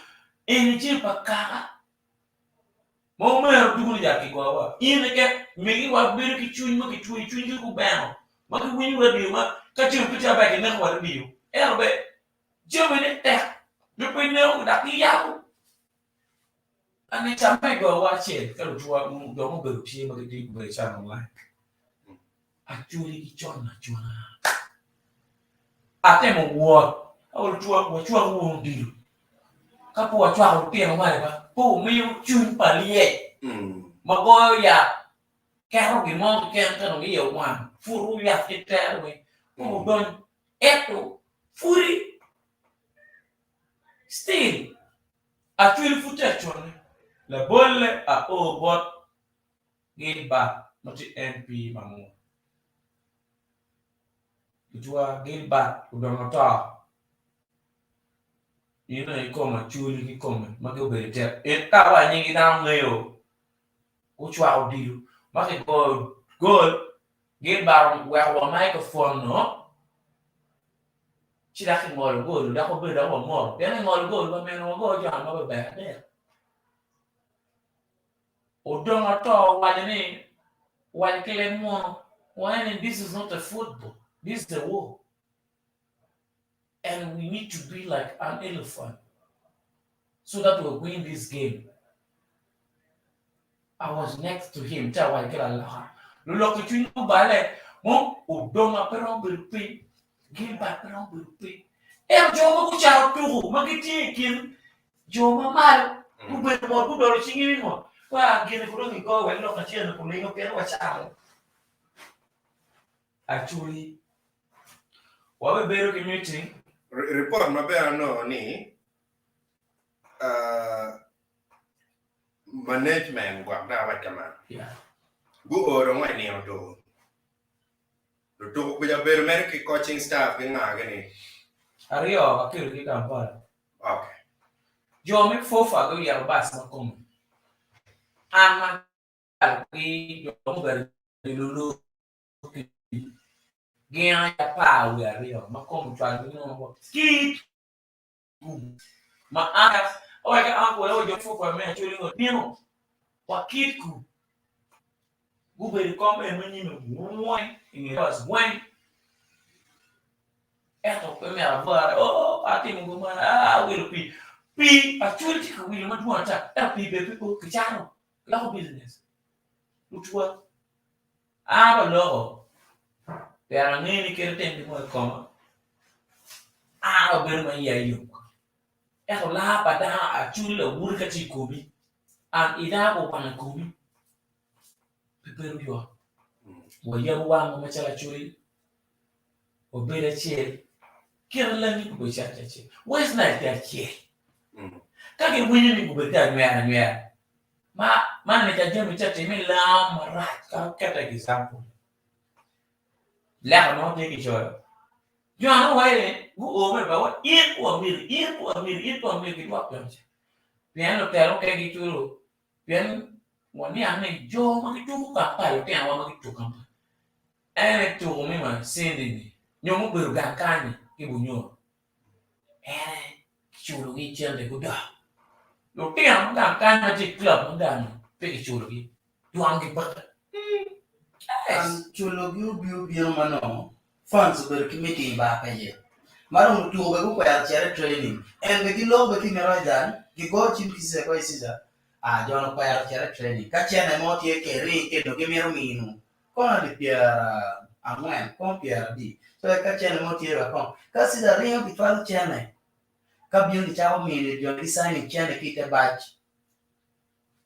eni jami pa kaka. Ma omero tuko ni jal kigowa. In keken migi wa bedo ki cwiny ma kitweyo cwinygi gubeno ma giwinyo radio ma ka ceng pe tye aber kineko wa radio. Ento be jami ne tek jo pe neko dok giyabo. Anita me gowa acel ka lutwa jo mubedo tye ma gitye gubedo calo online. Acholi ki con acona. Atemo wot aol cwak wacwak wun odilo. Ka pe wacwako lutino mani ba pe wumiyo cwiny pa lyec ma goyo yat keto gin mo keken ka dong iye owang putu yat ki tere weng pe wudony ento pudi still Acholi pud tek cone. Labolle ao bot Gilbert ma tye MP ma Ngor. Kitwa Gilbert odongo oto in aye ikom Acholi kikome ma gubedo tek en ka wa nyingi dano ngeyo gucwako odilo ma kigoyo gol Gilbert oweko wa microphone no ci dok kingolo gol dok wabedo dok wamoto pien kingolo gol wa meno wago jo maber adek. Odong ato owaco ni, owaco ki leb munu, owaco ni this is not a football, this is a war and we need to be like an elephant so that we win this game. I was next to him ci awaco ki laloka, lulok ki cwiny gubale mo odonga pe romo bedo piny, Gilbert pe romo bedo piny. Ento jo ma gucako tuku ma gitye i kin Jo ma malo gubedo mot gudolo cinggi ni mot kwa gin pud dong igo wek lok acel-li olingo pien wacako. Acholi wabibedo ki meeting. Ripot maber anongo ni management gwok dong awac kaman guo dong wa i nino tuku. Lutuku kuca obedo mere ki coaching staff ki nga gini? Aryo akelo ki Kampala. Ok. Jo me FUFA guyero bac ma kome. An ma acalo ki jo mubedo i Luluki gin aye 12 ma kome ocwalogi nono wa kit ma an aweko an kwede wa jo me FUFA me Acholi ngo nino wa kit ku gubedo i kom eni ma nyime weng i nge bac weng. Ento pe myero abwore, oo atimo go man, aa awilo pii. Pii acwali tye ka wilo madwong ata, ento pii bene pe o, kicato, kiloko business. Lutwa, an aloko pien angeyo ni kit itim gin mo i koma, an abedo ma iya yom. Ento laa pa dano acwali lawoti ka tye i komi, an i dano guwango i komi, pe bedo yot. Wayabo wangwa macalo acwali. Obedo acel, kite langi gubedo calo tye acel, West Nile tye acel. Ka giwinyo ni gubedo tye anywera anywera, ma man eni ca jami tye atime i lam marac ka oketo example. Leka mo tye kicoyo, jo eno waco ni guo me bawa in ku amiri, in ku amiri, in ku amiri gidwok jo ca. Pien lutela mukene giculo Pien waniang ni jo ma gituko Kampala, lutinowa ma gituko Kampala, en aye tuko me Masindi-ni nyo mubedo gang kany-ni ki Bunyoro, en aye kiculogi cente gudok. Lutino ma gang kany ma tye i club ma gang-ni pe kiculogi, dwangi peke. An culogi obio bino ma nongo fans obedo ki miti i bar kaye. Ma dong lutuko bene gukwero cito i training. En bene giloko bene ki i nge Royal, gigoyo cim ki Cesar ki Cesar, Ah, jo-ni okwero cito i training. Ka cene mo tye ke ringi keno gimito minu kono alip pyerangwen, kono pyeradi. So ka cene mo tye wek kong. Ka Cesar ringo gicwalo cene, ka bino gicako mini jo-ni gisigning cene ki i te bac.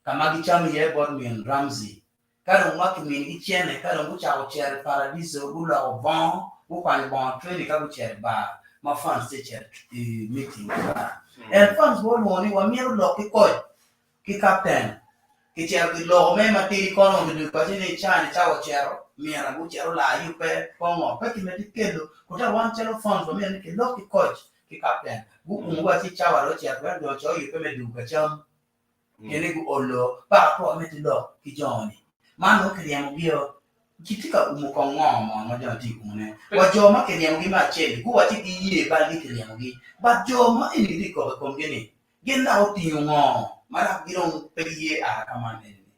ka ma gicamo iye bot min Ramsey. Ka dong ma kiminigi cene, ka dong gucako cito i Paradiso, guloko bongo, gukwanyo bongo training ka gucito i bar ma fans tye cito i meeting i bar. And fans bene olwongo ni wamito lok ki koc ki captain. Kicito kiloko mere matidi kono onongo kiwaco ni cani cawa ocito myero gucit olar yubbe kongo pe kimedde ki kelo kota wan calo fans wamito ni kilok ki koc ki captain guungo wa ci cawa dong ocito wek jo oco yubbe me dwogo ka cam. Pien ni guolo paka pe wamiti lok ki jo-ni. Man nongo kiryemogi-o. Gitye ka umo kong ngo mono ma jo-ni tye ka umone? Wa jo ma kiryemogi me acel-li guwacci giye balgi kiryemogi. But jo ma eni gitye ka kok i komgi-ni, gin dok otingo ngo? Ma dok gidong pe giye a ka man eni-ni.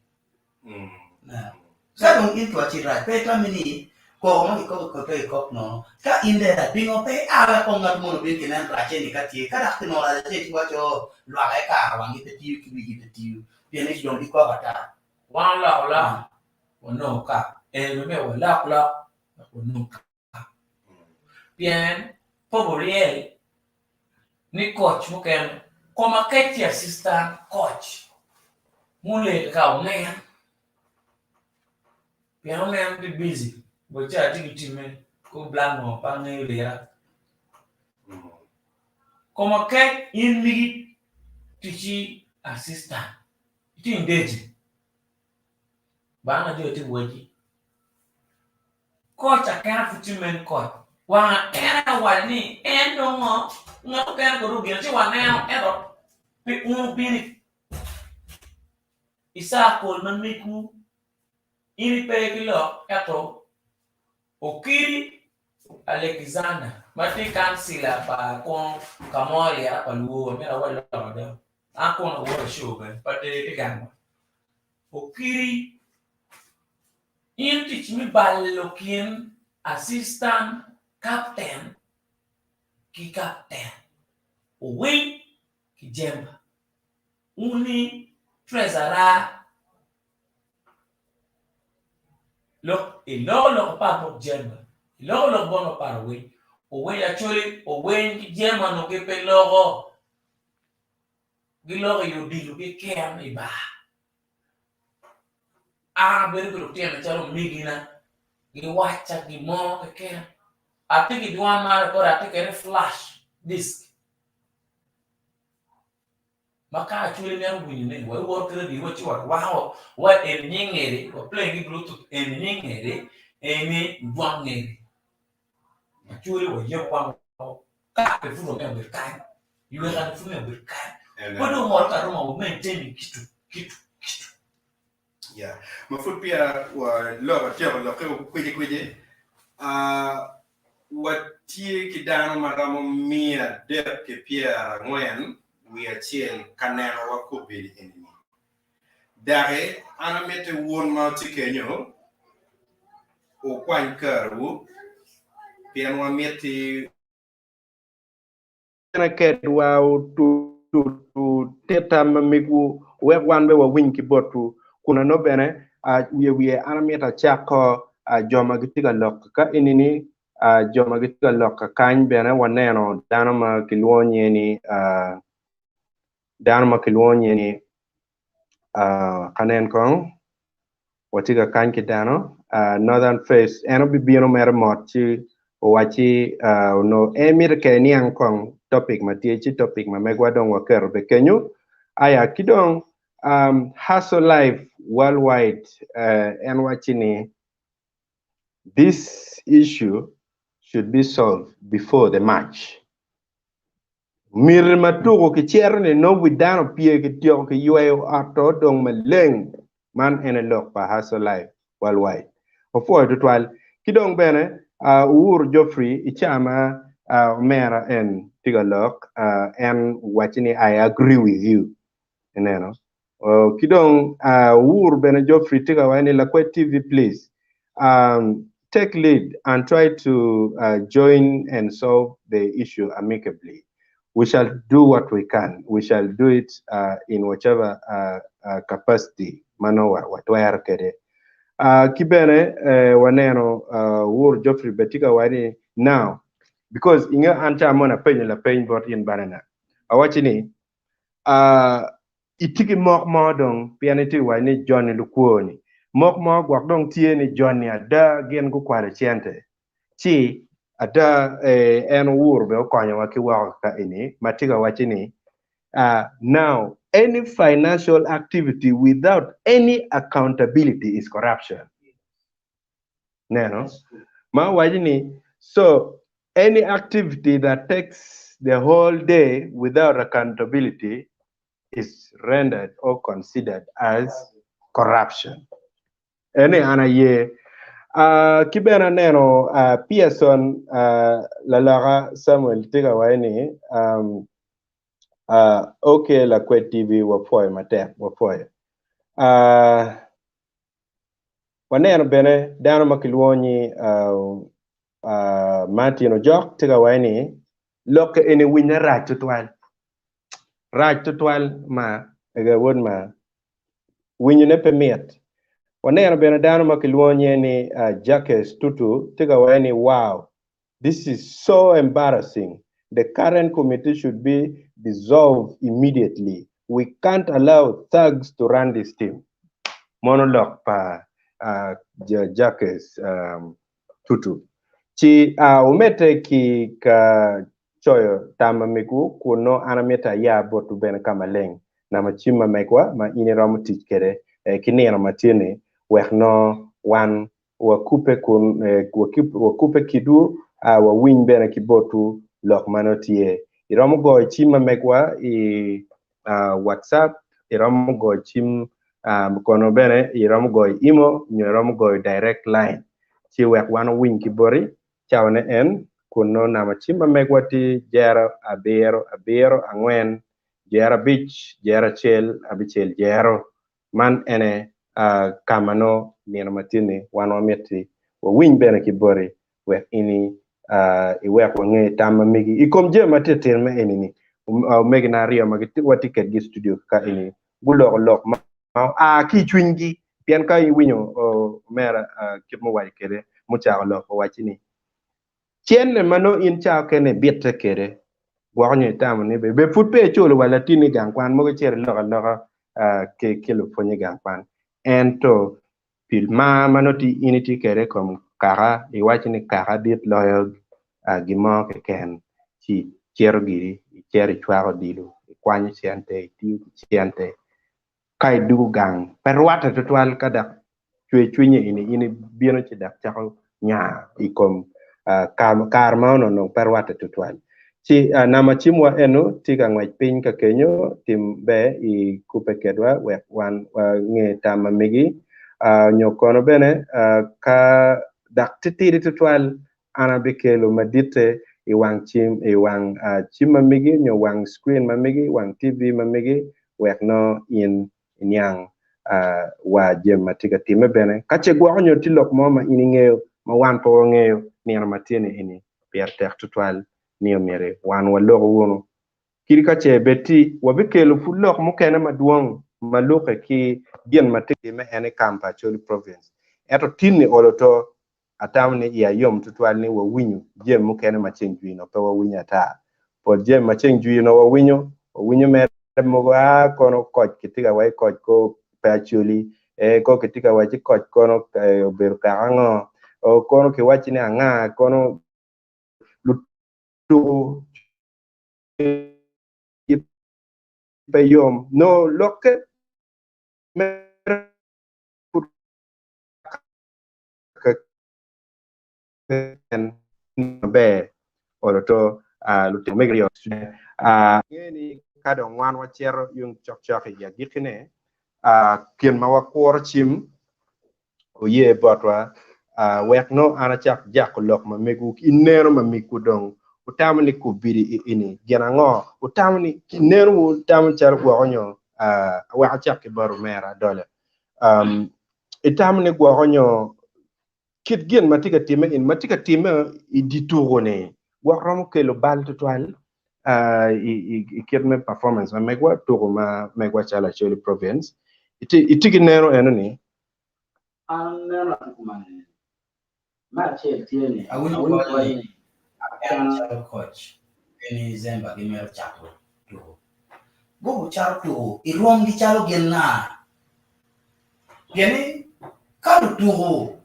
Ka dong in kiwacci irac, pe itammi ni koko ma kikoko i kome pe kikok nono. Ka in dong irac, pingo pe ia wek kong ngat moni obin kinen racce-ni ka tye? Ka dok kinongo rac acel ci iwacci, Oo, lwak aye kara wanggi pe tiyo ki wigi pe tiyo, pien ni dong gikoko ata. Wan oloko lok, wanongo kap. Eni bene myero walok lok wek wanong kap. Pien Pope oryel ni koc mukene koma kec tye assistant coach muleto ka onen pien onen tye busy wa ca tye ki timme kor black ngo pe angeyo lira koma kec in migi ticci assistant itye engage banga jo tye wegi. Koc akena pud tye men koc wanga en aye owaco ni en dong ngo ngat mukene kodi obino ci waneno ento pe un wubino i cakol ma megwu in ipe ki lok ento Okiri Alexander ma tye kancila pa kono ka mo lira pa luo amito awac lok ada an kono awoto i show bene pa der tye gangwa Okiri In tic me balo kin assistant captain ki captain owiny ki jemba wun ni treasurer lok iloko lok apat bot jemba iloko lok bot mapat owiny owiny actually owiny ki jemba onongo gi pe loko giloko i odilo keken i bar. An abedo ki lutino calo omegina, giwacca gin mo keken. Atye ki dwan ma rekoda atye kwede i flash disk ma ka Acholi mito winyone wawoto ki radio ci warwako wa eni nying eni wa play ki bluetooth eni nying eni eni dwan eni Acholi wayabo wangwa Ka pe pud wamito bedo kany, yweka ni pud myero obed kany. Pe dong ongolo ka romo wa maintaining kitu, kitu, kitu. Yeah. Ma pud peya waloko atyeko lokke kwici kwici, ah, watye ki dano ma romo 341 ka nenowa kombeddi eni-ni. Daki an amiti wun ma wutye kenyo wukwany kerowu, pien wamiti. Bene kedwa wutit tam ma megwu wek wan bene wawiny ki botwu. Kun anongo bene wiye wiye an amito acako jo ma gitye ka lok ka enini, jo ma gitye ka lok kakany bene waneno dano ma kilwongo nyinge ni Dano ma kilwongo nyinge ni ka nen kong watye ka kany ki dano Northern Face en obibino mere mot ci owacci onongo en mito ke niang kong topic ma tye ci topic ma megwa dong waketo be kenyo aya ki dong Hustle Life Worldwide en wacci ni this issue should be solved before the match. Miti ma tuko ki cito ni nongo wi dano pye ki tyeko ki yweyo ot to odong maleng. Man ene lok pa Hustle Life Worldwide. Opwoyo tutwal. Ki dong bene Uhuru Geoffrey i ca ma omera en tye ka lok en owacci ni I agree with you. Ineno? Ki dong Uhuru bene Geoffrey tye ka waco ni Lakwed TV please take lead and try to join and solve the issue amicably. We shall do what we can. We shall do it in whichever capacity ma nongo watwero kwede. Ki bene waneno Uhuru Geoffrey bene tye ka waco ni now because inge an ca moni apenyo lapeny bot in banana awacci ni Itye ki mok mo dong pien itye ka waco ni joni lukwo-ni. Mok mo gwok dong tye ni joni ada gin gukwalo cente. Ci ada en Owuru bene okonyowa ki woko ka eni ma tye ka wacci ni now any financial activity without any accountability is corruption. Neno? Ma owaco ni, so any activity that takes the whole day without accountability is rendered or considered as corruption. Eni an aye. Uh, ki bene aneno uh, Pearson uh, laloka Samuel tye ka waco ni um, Uh, okay, Lakwed TV, wapwoyo matek, wapwoyo. Uh, waneno bene dano ma kilwongo ni uh, uh, Martin Ojok tye ka waco ni lok eni winye rac tutwal. Rac tutwal ma ega wod ma winyone pe mit. Waneno bene dano ma kilwongo nyinge ni uh, Jacques Tutu tye ka waco ni wow, this is so embarrassing. The current committee should be dissolved immediately. We can't allow thugs to run this team. Mono lok pa uh, Jacques um, Tutu. Ci uh, wumedde ki ka coyo tam ma megwu kun nongo an amito aya botwu bene ka maleng namba cim ma megwa ma in iromo tic kwede ki nino ma tye-ni wek nongo wan wakubbe kun wakubbe kidwu wawiny bene ki botwu lok ma nongo tye. Iromo goyo cim ma megwa i WhatsApp, iromo goyo cim kono bene iromo goyo imo nyo iromo goyo direct line ci wek wan owiny ki boti Cawane en, kun nongo namba cim ma megwa tye jero abiro abiro angwen jero abic jero acel abicel jero. Man ene ka ma nongo nino ma tye-ni wan wamiti wawiny bene ki boti wek ini iwek wange tam ma megi i kom jami ma tye ka timme eni-ni. Omegina aryo ma watye kwedgi i studio ka eni guloko lok ma oa ki i cwinygi pien ka iwinyo omera kit ma owaco kwede mucako lok owacci ni cente ma nongo in ca okene ibitte kwede gwoko nyo itamo ni be pud pe iculo wa latinni i gang kwan mogo icito iloko aloka ki lupwonye i gang kwan ento pi mar ma nongo in itye kwede i kom kaka iwaco ni kaka dit loyo gin mo keken ci icito giri icito icwako odilo ikwanyo cente itiyo ki cente ka idwogo gang pe rwatte tutwal ka dok cwer cwinyi eni in ibino ci dok cako nya i kom kare ma onongo pe rwatte tutwal. Ci namba cimwa eno tye ka ngwec piny ka kenyo tim ber i kubbe kedwa wek wan wange tam ma megi nyo kono bene ka dok titidi tutwal an abikelo maditte i wang cim i wang cim ma megi nyo wang screen ma megi wang TV ma megi wek nongo in iniang wa jami ma tye ka timme bene. Ka ce gwoko nyo tye lok mo ma in ingeyo ma wan pe wangeyo nino ma tye ni eni pire tek tutwal ni omyero wan waloko wunu. Kadi ka ce bed ti wabikelo pud lok mukene madwong ma lukke ki gin ma tye ka timme en i kam pa Acholi Province. Ento tinni olo to Atamo ni iya yom tutwal ni wawinyo jami mukene ma ceng jwi-no pe wawinyo ata. Pol jami ma ceng jwi-no wawinyo, wawinyo mere mogo aa kono koc kitye ka waci koc ko pe Acholi, ee ko kitye ka waci koc kono obedo kaka ango, o kono kiwaci ni anga kono lutuku pe yom. Nongo lokke mere pud keken maber olo to lutino megi ryo nge ni ka dong wan wacito yung cokcok i agikkine kin ma wakuro cim oye botwa wek nongo an acak jako lok ma megwu ki neno ma migwu dong wutamo ni kubidi i ini gin ango wutamo ni ki neno wu tamo calo gwoko nyo wek acak ki bot omera Adola Itamo ni gwoko nyo kit gin ma tye ka timme in ma tye ka timme i dye tuko-ni gwok romo kelo bal tutwal i kit me performance ma megwa tuko ma megwa calo Acholi Province itye ki neno eno-ni? An neno atye kuman ni Me acel tye ni, Awinyo awinyo waco waco ni ni en akena. calo koc pe ni Zemba gimito cato tuko. Gubo cato tuko i rwomgi calo gin nga? Pien ni ka lutuko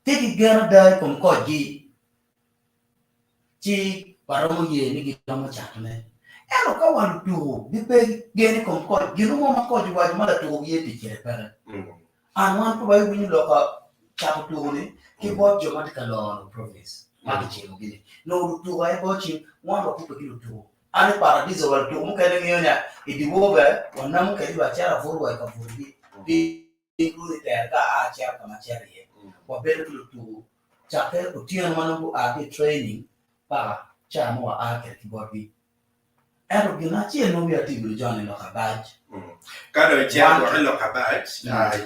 tye ki gen ada i kom kocgi, ci waromo ye ni giromo catone. Ento ka wa lutuko gipe ki gen i kom koc, gin mo ma koc owaco ma latuko giye tic kwede peke. An wan pe wawinyo lok ka cako tuko ni ki bot jo ma tye ka loro province ma kicimo gi ni nongo lutuko aye go cim wan wakubbe ki lutuko an i paradiso wa lutuko mukene ngeyo ni i dyewor bene wanamo kwede wa cito abuto wa i kabuto gi piny runi tere ka aa acito ka ma acito iye wabedo ki lutuko cakke otyeno ma nongo gua ki i training paka ca ma wa aa kwede ki botgi. Ento gin acel ma wiya tye gudo joni lok abac. Ka dong icito woko i lok abac,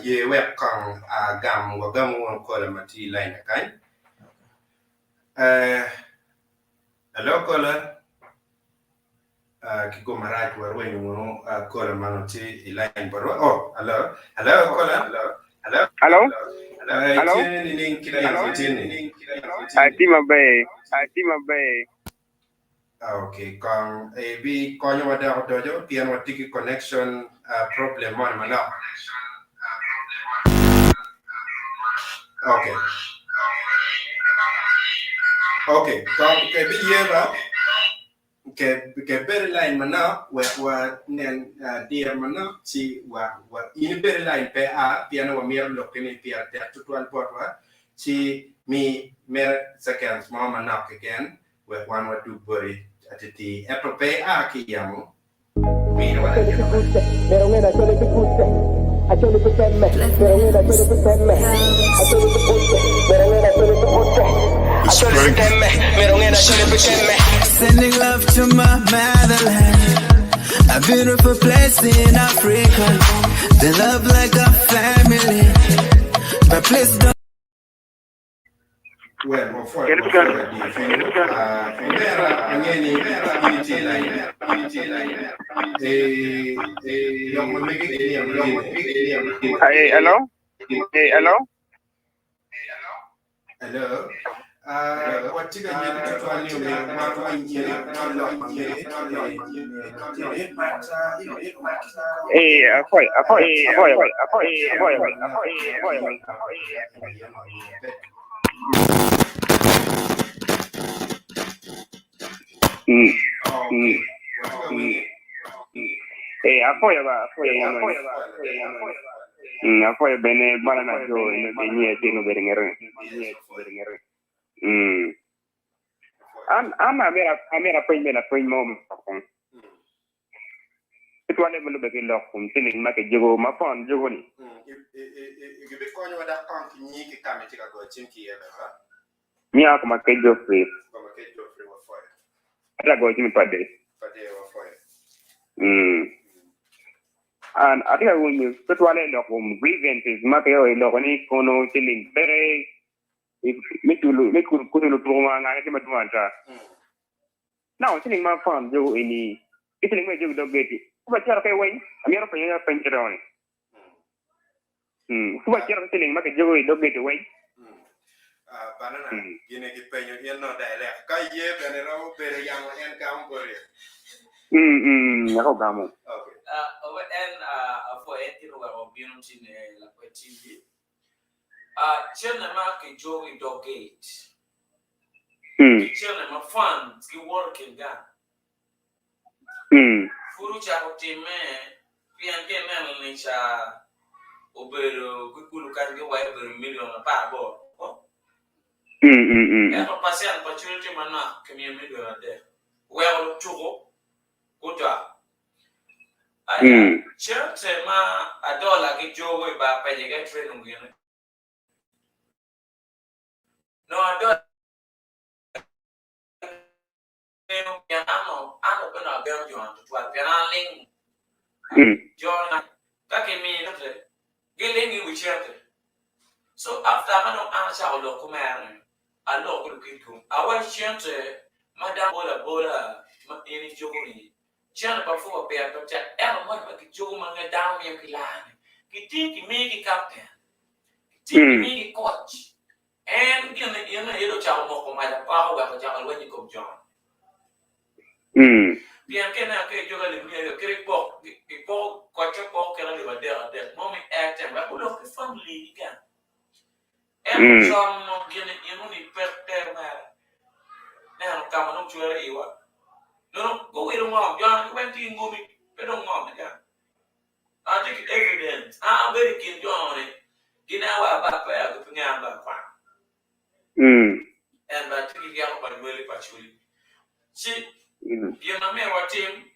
ye wek kong agam, wagamu wunu kola ma tye i lain kany. Hello kola, ki gum marac warwenyo wunu kola ma onongo tye i lain botwa. Oh, hello, hello kola. Hello. Hello. Hello. Itye nining ki lain tye ni? Atye maber, atye maber. Ok, kong ibi konyowa dok odoco pien watye ki connection problem moni manok. Ok. Ok, kong ibi ye ba ke ke bed i line manok wek wa nen diro manok ci wa wa in ibed i line pe a pien wamito lokki ni pire tek tutwal botwa ci mi mere seconds mo manok keken wek wan wadug boti atitir, ento pe ia ki i yamo, miniwa Acholi latin pi abac. kutte, myero onge ni Acholi pi kutte, Acholi pi temme, myero onge ni Acholi pi temme, Acholi pi kutte, myero onge ni Acholi pi kutte, Acholi pi temme, myero onge ni Acholi pi temme. Sending love to my motherland, a beautiful place in Africa. They love like a family, but please don't. Well, wapwoyo wapwoyo adier cwinywu. Ah, omera ange ni in itye i lain. In itye i lain. Eh, eh, lok ma megi ki nino tye ni. Hey, hello? Hey, hello? Hello. Ah, watye ka nyeko tutwal ni omyero wan winy in ki lok ma megi eh, but uh, you know, Hey, afoy, afoy, afoy, afoy, afoy, afoy, afoy. Mm. Mm. Eh, afoyo ba, afoyo afoyo. Mm, afoyo bene bana na jo ino ke nyi ati no bere ngere. Mm. An an amera amera piny bene piny mo mo. Tutwalle ma lubbe ki lok kom ciling ma kijuko ma pon juko-ni. Gibikonyowa dok kong ki nyingi ki ka ma itye ka goyo cim ki iye bene ba? Nya koma ke Geoffrey. Koma ke Geoffrey wapwoyo. Atye ka goyo cim i Pade. Pade wapwoyo. An atye ka winyo tutwalle lok kom grievances ma kioyo i loko ni kono ciling peke me culo me kulo lutuku ma ngane tye madwong ata. Now ciling ma fund jogo eni ki ciling ma ijogo i dog geti kuba cito ki weny amito penyo aye peny kite ni kuba cito ki ciling ma kijogo i dog geti weny. Banana gine ki penyo in no direct ka iye bene romo bedo yamo en gamo boti. Wek ogamo. Okay. Owe en apwoyo en kit oweko obino tine lakwed TV. Cene ma kijogo i dog gate ki cene ma funds giwoto i kin gang pud ocako timme pien ka ineno ni ca obedo ki kulu kany giwaco obedo million 18 ento percent pa cwiny tye manok kimiyo million adek oweko lutuku guto. Aya cente ma adola gijogo i bar pece ka itreno gine. Nongo adola geno pien an onongo an pe onongo ageno jo-ni tutwal pien an aling jo-ni ka kimine giling i wi cente so after ma dong an acako lok ki omera-ni aloko ki lukit gung awaco cente ma dano bolo abola ma in ijuko-ni cente pa pur pire pe tek ento moni ma kijuko ma nge dano miyo ki laa-ni kiting kimiyo ki kapten kiting kimiyo ki koc en gin in aye dong ocako moko mac apaka oweko ocako lweny i kom jo-ni pien ka ineno ka ijuko alip miya aryo kit ipok ipoko kocce poko kit alip adek adek mo mi airtime wek gulok ki family ni gang ento con nongo gin eno ni peke mere neno ka ma dong cwero iwa nongo guwilo ngom jo ni weng tye ki ngomi pe dong ngom ni gang Atye ki evidence an abedo i kin jo ni gineno wa aba peya gi pe ngeya aba kwano and bene atye ki ryeko pa nywali pa Acholi ci gin ma myero watim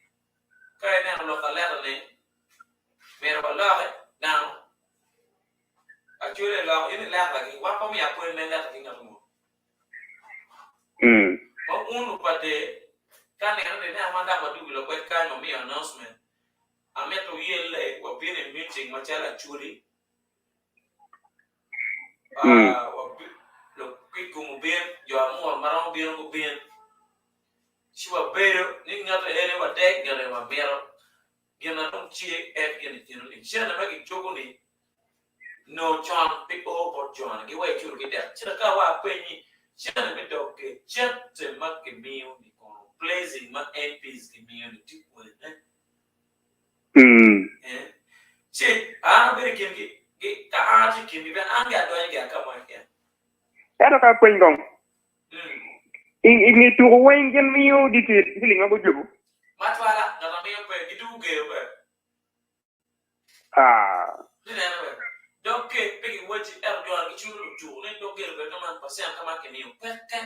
ka ineno lok aleta ni myero waloki dano Acholi eloko in ileta gi wan pe omiyo apwoy me leta ki ngat mo ma un lupadde. Ka nino ni ineno wan dok wadwogo i lakwed kany wamiyo announcement, amito wuyelle wabino i meeting macalo Acholi, Kitgum obin, jo Amuru ma romo bino gubin, ci wabedo ni ngat eni wadek gin eni wamito, gin na dong tye en gin eno-ni. Cente ma gijogo-ni nongo con pe o bot jo-ni, giweko iculo ki dek. Ci ka wa apenyi, cente me dog gate, cente ma kimiyo-ni kono, placing ma MPs gimiyo-ni tye kwene? Ci an abedo i kingi, ka an atye i kingi bene an gire adonyo gire ka mo keken. Ento ka apeny kong, i nge tuko weng gin miyo detail ciling ma gujobo? Matwala, ngat ma miyo pe, gituko geyo pe. Ineno be, dog gate pe giwacci ento jo-ni giculo lutuko ni dog gate obedo kaman, pacent kaman kimiyo peke.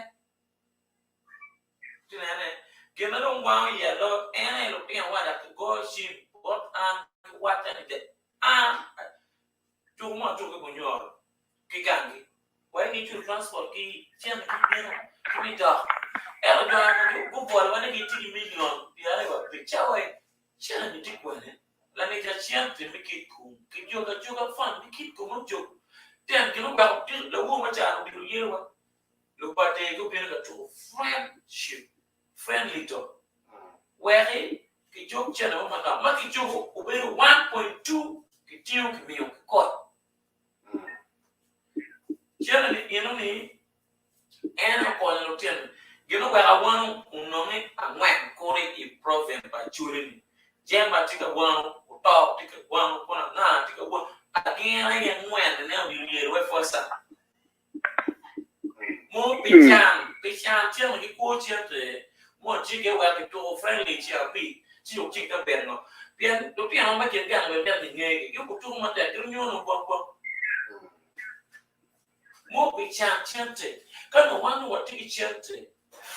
Tinene, gin ma dong wango iya loyo en aye lutino wa dok gigoyo cim bot an giwacca ni de an tuko mo atuko ki Bunyoro ki gangi wek gicul transport ki cente ki bino ki me dok ento jo eni gubwolowa ni gitye ki million pyeraryo wa abic ca wai cente ni tye kwene lamica cente me kit kom ki jogo ajoga fund me kit kom ojog ten gin oweko lawor ma caro odilo yewa Lupategi gubino ka tuko friendship, friendly to weki kijog cente mo manok ma kijogo obedo 1.2 kitingo kimiyo ki kot. Cente ni eno ni en okonyo lutino gin oweko awano ononge angwen kuri i province pa Acholi ni Jemba tye ka wano, Otok tye ka wano, kun anga tye ka wano gin aye angwen ne odilo yelo wek pwoca. Mo pi can, pi can cente ki kwo cente mo cike wek kituko friendly ci apic ci ocik ka bed ngo pien lutino ma kin gang bene myero gingegi gi tuko matek gin nyono gwok gwok mo pi can cente ka nongo wan nongo watye ki cente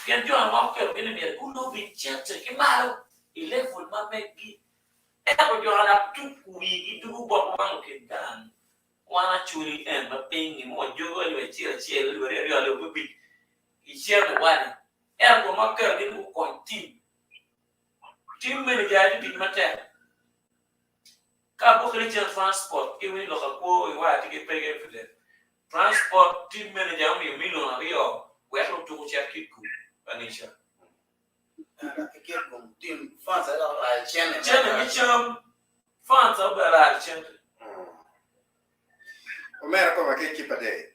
pien jo ma oketo gi ni myero gulobi cente ki malo i level ma meggi ento jo dok tuko wigi dugo bot wan okin gang. Wan acoli en ma piny-ngi ma wajogo alip acel acel, alip aryo aryo, alip abic i cente wani. Ento jo ma waketogi ni gukony tim, tim manager aye tye tic matek. Ka abokele cen transport, ki iwinyo lok akwo i waya tye ki peke evident. Transport team manager omiyo million aryo wek lutuk ocit ki i kum kanica. Cente me cam, funds aye obedo rac cente. Omera koma ki keep a day.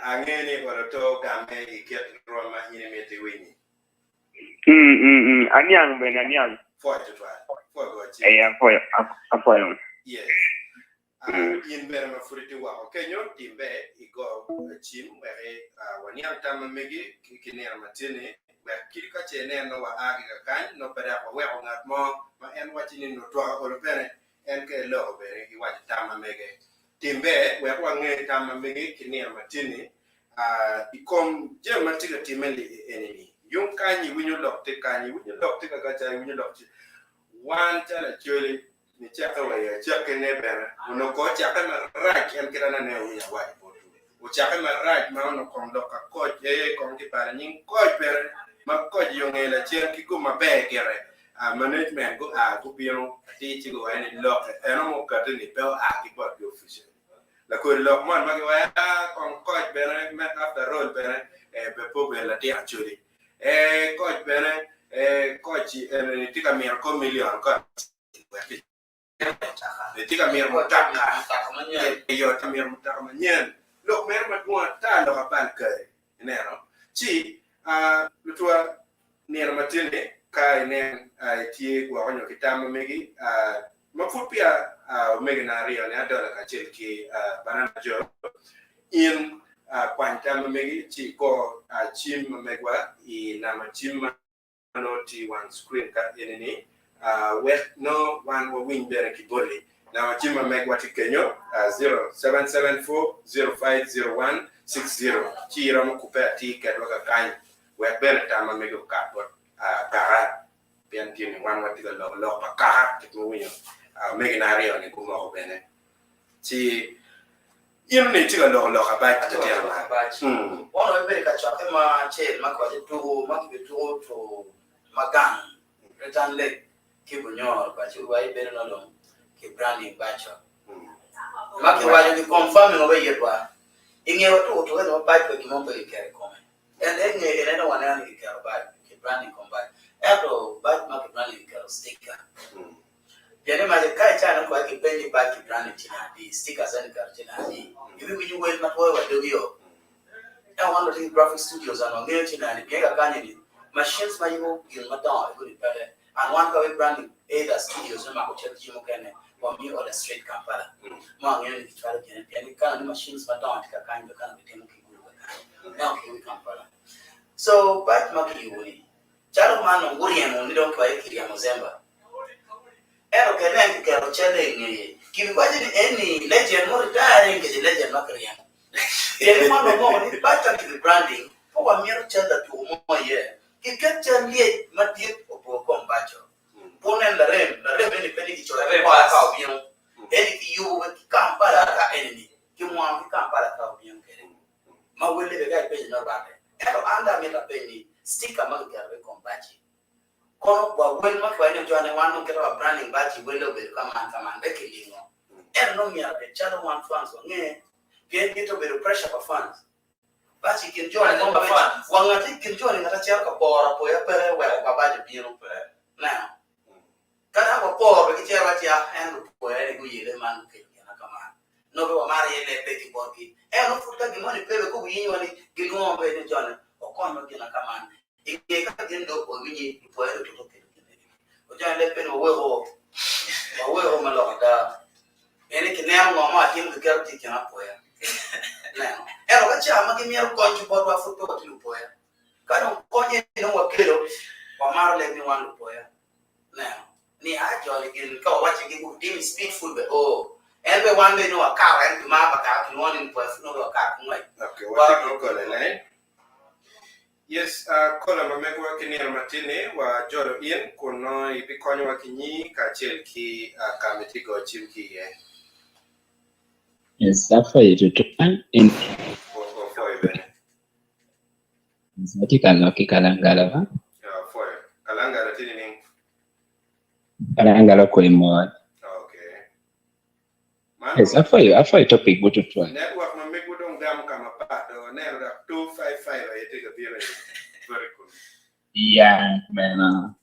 Angeyo ni olo to ogame i kit rwom ma in imito iwinyi. Aniang bene aniang. Pwoc tutwal. Pwoc go ci. Ee apwoyo apwoyo. Yes. In bene ma pud itye woko kenyo, tim ber igo cim wek waniang tam ma megi ki nino ma tye-ni, wek kadi ka ce inen nongo waa ki kakany, nongo pe dok waweko ngat mo ma en wacci ni nongo twaka olo bene, en ka eloko bene iwaco tam ma mege. Tim ber wek wange tam ma megi ki nino ma tye-ni i kom jami ma tye ka timme-ni eni-ni. Yung kany iwinyo lok tye kany, iwinyo lok tye kakaca, iwinyo lok tye. Wan calo Acholi, Nicakke wa i acakkine bene, onongo kong ocakke marac, en kit anene awinyo awaco botwu. Ocakke marac ma onongo kong lok ka koc, ee, kong kibalo nying koc bene, ma koc i yo nge lacen ki gum maber gire, management gua gubino atir ci guwaco ni lok eno ma okatti-ni pe oa ki botgi officially. Lakodi lok moni ma giwaco, aa, kong koc bene me after all bene, ee, be pe obedo latin Acholi. Ee, koc bene, ee, koc eni tye ka mito kor million koc. Itye ka mito mutoka eyo itye ka mito mutoka manyen lok mere madwong ata lok abal kari ineno ci lutwa nino ma tye ni ka inen itye gwoko nyo ki tam ma megi ma pud peya omegina aryo ni Adola kacel ki Banana Joe in kwany tam ma megi ci igo cim ma megwa i namba cim ma nongo tye i wang screen ka eni ni wek nongo wan wawiny bene ki boti. Namba cim ma megwa tye kenyo 0774050160 ci iromo kubbe atir kedwa kakany wek bene tam ma megi okat bot kaka pien tye ni wan watye ka loko lok pa kaka kit ma winyo omegina aryo ni gumoko bene ci In onongo itye ka loko lok abac Atye ka latin loko lok abac. Mm. Wan wabedo i kacokke mo acel ma kiwaco tuko ma kibituko to. Ma gang Return Lake ki Bunyoro paco wa ibedo nongo dong ki branding baco ma kiwaco ki confirming wa yitwa inge wa tuko tuke ma bac pa gimo pe kiketo i kome en enge ene dong waneno ni kiketo bac ki branding kom bac ento bac ma ki branding kiketo sticker pien ni mace ka icano kwa kipenyi bac ki branding ciling adi stickers eni kiketo ciling adi ibiwinyo wel ma twoyo wa dogi o. Ento wan watye ki graphic studios and wangeyo ci nani pien ka kany ni machines ma yubo gin madongo i gudi peke and wan ka we branding either studios me mako cal jami mukene wamiyo order straight Kampala ma wangeyo ni kicwalo gine pien ni kana ni machines madongo tye ka kany be kana gitimo ki gulu ka kany ento kiyubo i Kampala. So bac ma kiyubo ni calo man dong guryemo ni dong kiwaco kiryemo Zemba ento kene en kiketo calle i ngeye kibiwaco ni eni legend mo retiring kece legend ma kiryemo. Pien ni wan wamoko ni bac ka kibi branding pe wamito cal latuko mo iye. Kiket cal lyec madit obor kom baco. Pe wunen larem, larem eni pe ni kicoyo ki pol ka obino, eni kiyubo wek ki Kampala ka eni-ni, kimwono ki Kampala ka obino kwede. Ma welle bene ka ipenyo nongo rwatte. Ento an dong amito apeny ni sticker ma kiketo i kom bac-ci kono wa wel ma kiwaco ni jone wan dong kite wa branding bac-ci welle obedo ka man ka man wek kilingo. Ento nongo myero obed calo wan fans wange pien gin to obedo pressure pa fans. Bac i kin joni mo mabeco wa ngat i kin joni ngat acel ka poro apoya peke weko wa bac obino. Neno. Kadi ka waporo be gicito waci ah en lupoya ni guyele man gukelo gina ka man. Nongo be wamaro iye lebbe ki botgi. Ento nongo pud ka gin moni pe be ka wuyinyowa ni gilwongo be ni joni okonywa gina ka man. I nge ka gin dong owinyi lupwoye lututo kelo gin eni. Ojony leb peni waweko waweko me lok ada. Eni kineno ngo ma watimo kiketo tye i kin apwoya. Neno. Ento ka ca ma gimito kony ki botwa pud pe watye lupwoya. Ka dong kony eni dong wakelo, wamaro leb ni wan lupwoya. Neno. Ni a joni gin ka wawacci gi gutimo i speed pud be oo. En be wan be nongo wakato en pi mar pa kaka kilwongo ni lupwoya pud nongo be wakato ki ngwec. Okay, watye ki okol line. Yes, kola ma megwa ki nino matin-ni, wajolo in kun nongo ibikonyowa ki nyingi kacel ki ka ma itye goyo cim ki iye. Yes, apwoyo tutwal in. Wapwoyo bene. Yes, atye ka lok ki Kalangala ba? Apwoyo. Kalangala tye nining? Kalangala okwe mot. Okay. Man Yes, apwoyo, apwoyo topic bu tutwal. Network ma megwu dong gamo ka mapat do aneno dok 255 aye tye ka bino i very cool. Yeah, meno.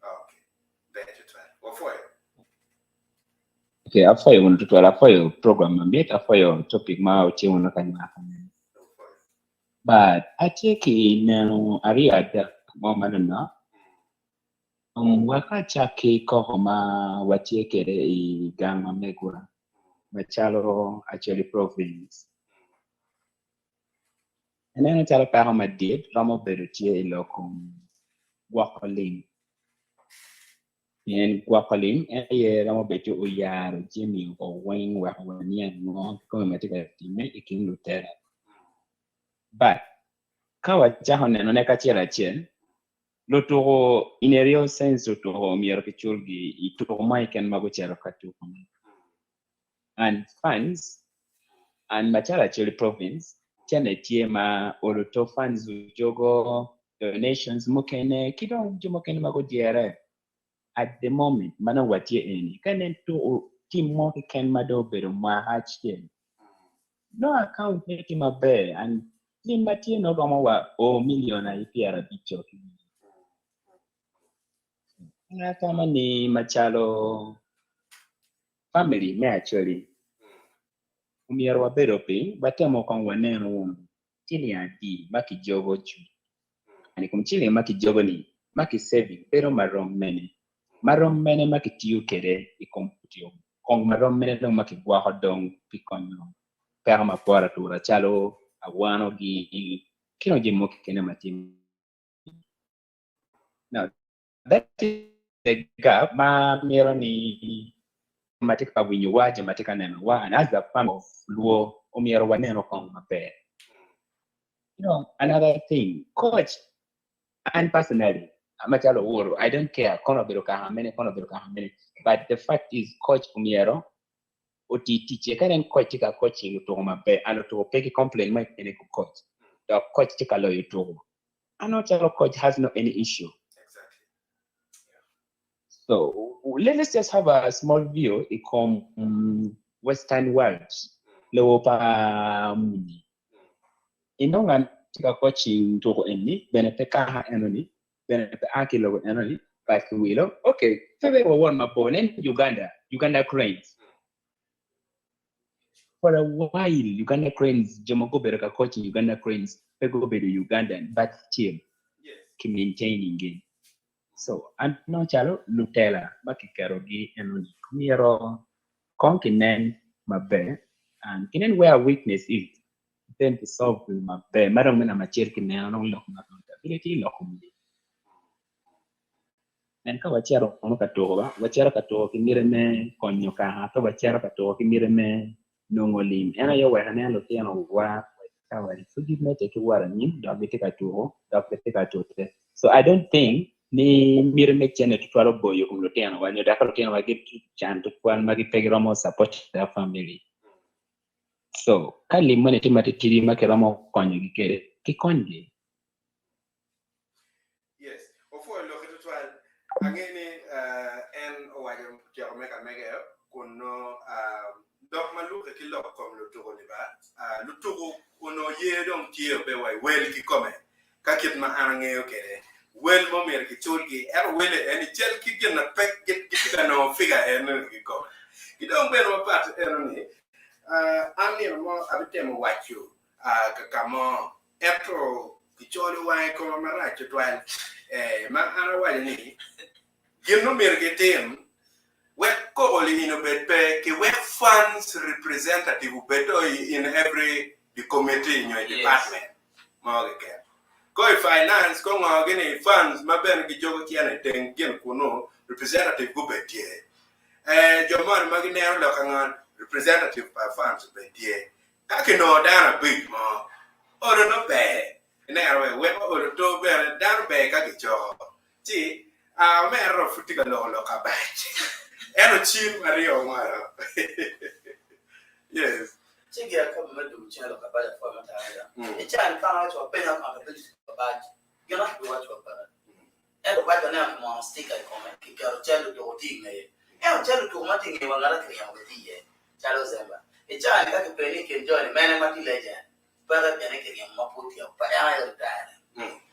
Okay. Ber tutwal. Wapwoyo. Okay, apwoyo wunu tutwal, apwoyo program mamit, apwoyo topic ma wucimo wunu ka nywako. But atye ki neno aryo adek mo manonok. Wek acak ki koko ma watye kwede i gang ma megwa macalo Acholi Province. Aneno calo peko madit romo bedo tye i lok kom gwoko lim. Pien gwoko lim en aye romo bedo ci oyaro jami woko weng wek waniang ngo kikome ma tye ka timme i kin lutela. But ka wacako nenone kacel acel, Lutuko in a real sense lutuko omyero ki cul gi i tuko mo keken ma gucito ka tuko ne and fans and macalo Acholi province cene tye ma olo to funds ojogo donations mukene ki dong jo mukene ma gudyere at the moment ma nongo watye eni ka inen tuko team mo keken ma dong obedo mwaka acel nongo account ne tye maber and Lim ma tye nongo romo wa o milion aye pyerabico ki wiye. An atamo ni macalo family me Acholi, omyero wabedo piny watemo kong waneno wunu ciling adi ma kijogo cwiny. And i kom ciling ma kijogo ni ma ki saving bedo marom mene? Marom mene ma kitiyo kwede i kom tiyo kong marom mene dong ma kigwoko dong pi konyo peko ma poto atura calo awanogi ki dong jami mukene ma tye. Now, that is the gap ma mito ni jo ma tye ka winyowa, jo ma tye ka nenowa, and as a family of Luo, omyero waneno kong maber. You know, another thing, coach, and personally, macalo Owuru, I don't care kono obedo kaka mene, kono obedo kaka mene, but the fact is, coach omyero oti ticce ka en coach tye ka coaching lutuko maber and lutuko pe ki complain mo keken i kom coach dok coach tye ka loyo tuko. Anongo calo coach has no any issue. So let us just have a small view i kom western world lobo pa muni. Inongo an tye ka coaching tuko eni bene pe kaka enoni bene pe a ki lobo enoni but kiwilo okay pe wek wawot mabor nen Uganda, Uganda Cranes for a while Uganda Cranes jo ma gubedo ka coaching Uganda Cranes pe gubedo Ugandan but still ki maintaining gi. So an anongo calo lutela ma kiketogi enoni myero kong kinen maber and kinen where weakness is then ki solve maber ma dong me namba acel kineno dong lok me accountability lok kom lim. En ka wacito kono ka tuko ba wacito ka tuko ki miti me konyo kaka pe wacito ka tuko ki miti me nongo lim. En aye oweko ineno lutino wa pud gimedde ki wot anyim dok gitye ka tuko dok gitye ka tute. So I don't think ni miti me cente tutwal oboyo kom lutino wa nyo dok ka lutino wa gican tutwal ma pe giromo support their family. So ka lim moni tye matitidi ma kiromo konyogi kwede kikonygi. Yes, opwoyo loki tutwal. Ange ni en owaco tyeko me ka mege kun nongo lok ma luke ki lok kom lutuku ni ba lutuku onongo ye dong tye obe wa i wel kikome ka kit ma an angeyo kede wel mo myero kicul gi ento wele en i cal ki gin na pe gitye ka nongo figa en kikome ki dong bene mapat eno ni an nino mo abitemo waco ka mo Ento kicolo wanga i koma marac twatwal, ee, ma an awaco ni, Gin ma myero gitim wek koko liin obed pe, ki wek funds representative obed do in every committee nyo i department mo keken. Ko i finance, ko ngo gini funds ma bene gijogo cene i teng gin kunu representative gubed tye. Ee, jo moni ma gineno lok ango representative pa funds obed tye. Ka kinongo dano abic mo, olo nongo ber. Ineno we, weko olo to bene, dano ber ka gicoko. Ci, aa, omera dong pud tye ka loko lok abac. Ento cim aryo ngwalo. Yes. Ci gin akobo me dwogo cen lok abac apwoyo matek adada. I caa-ni ka an awaco wapenyo accountability pa bac, gin ma kibiwaco wa peke. Ento bac waneno kimwono sticker i kome, kiketo cal lutuku tye i ngeye. Ento cal lutuku ma tye i ngeye wa ngat ma kiryemo bene tye iye, calo Zemba. I caa-ni ka kipenyo ni i kin jo-ni mene ma tye legend, peke pien ni kiryemo ma pud tyeko pa en aye retire.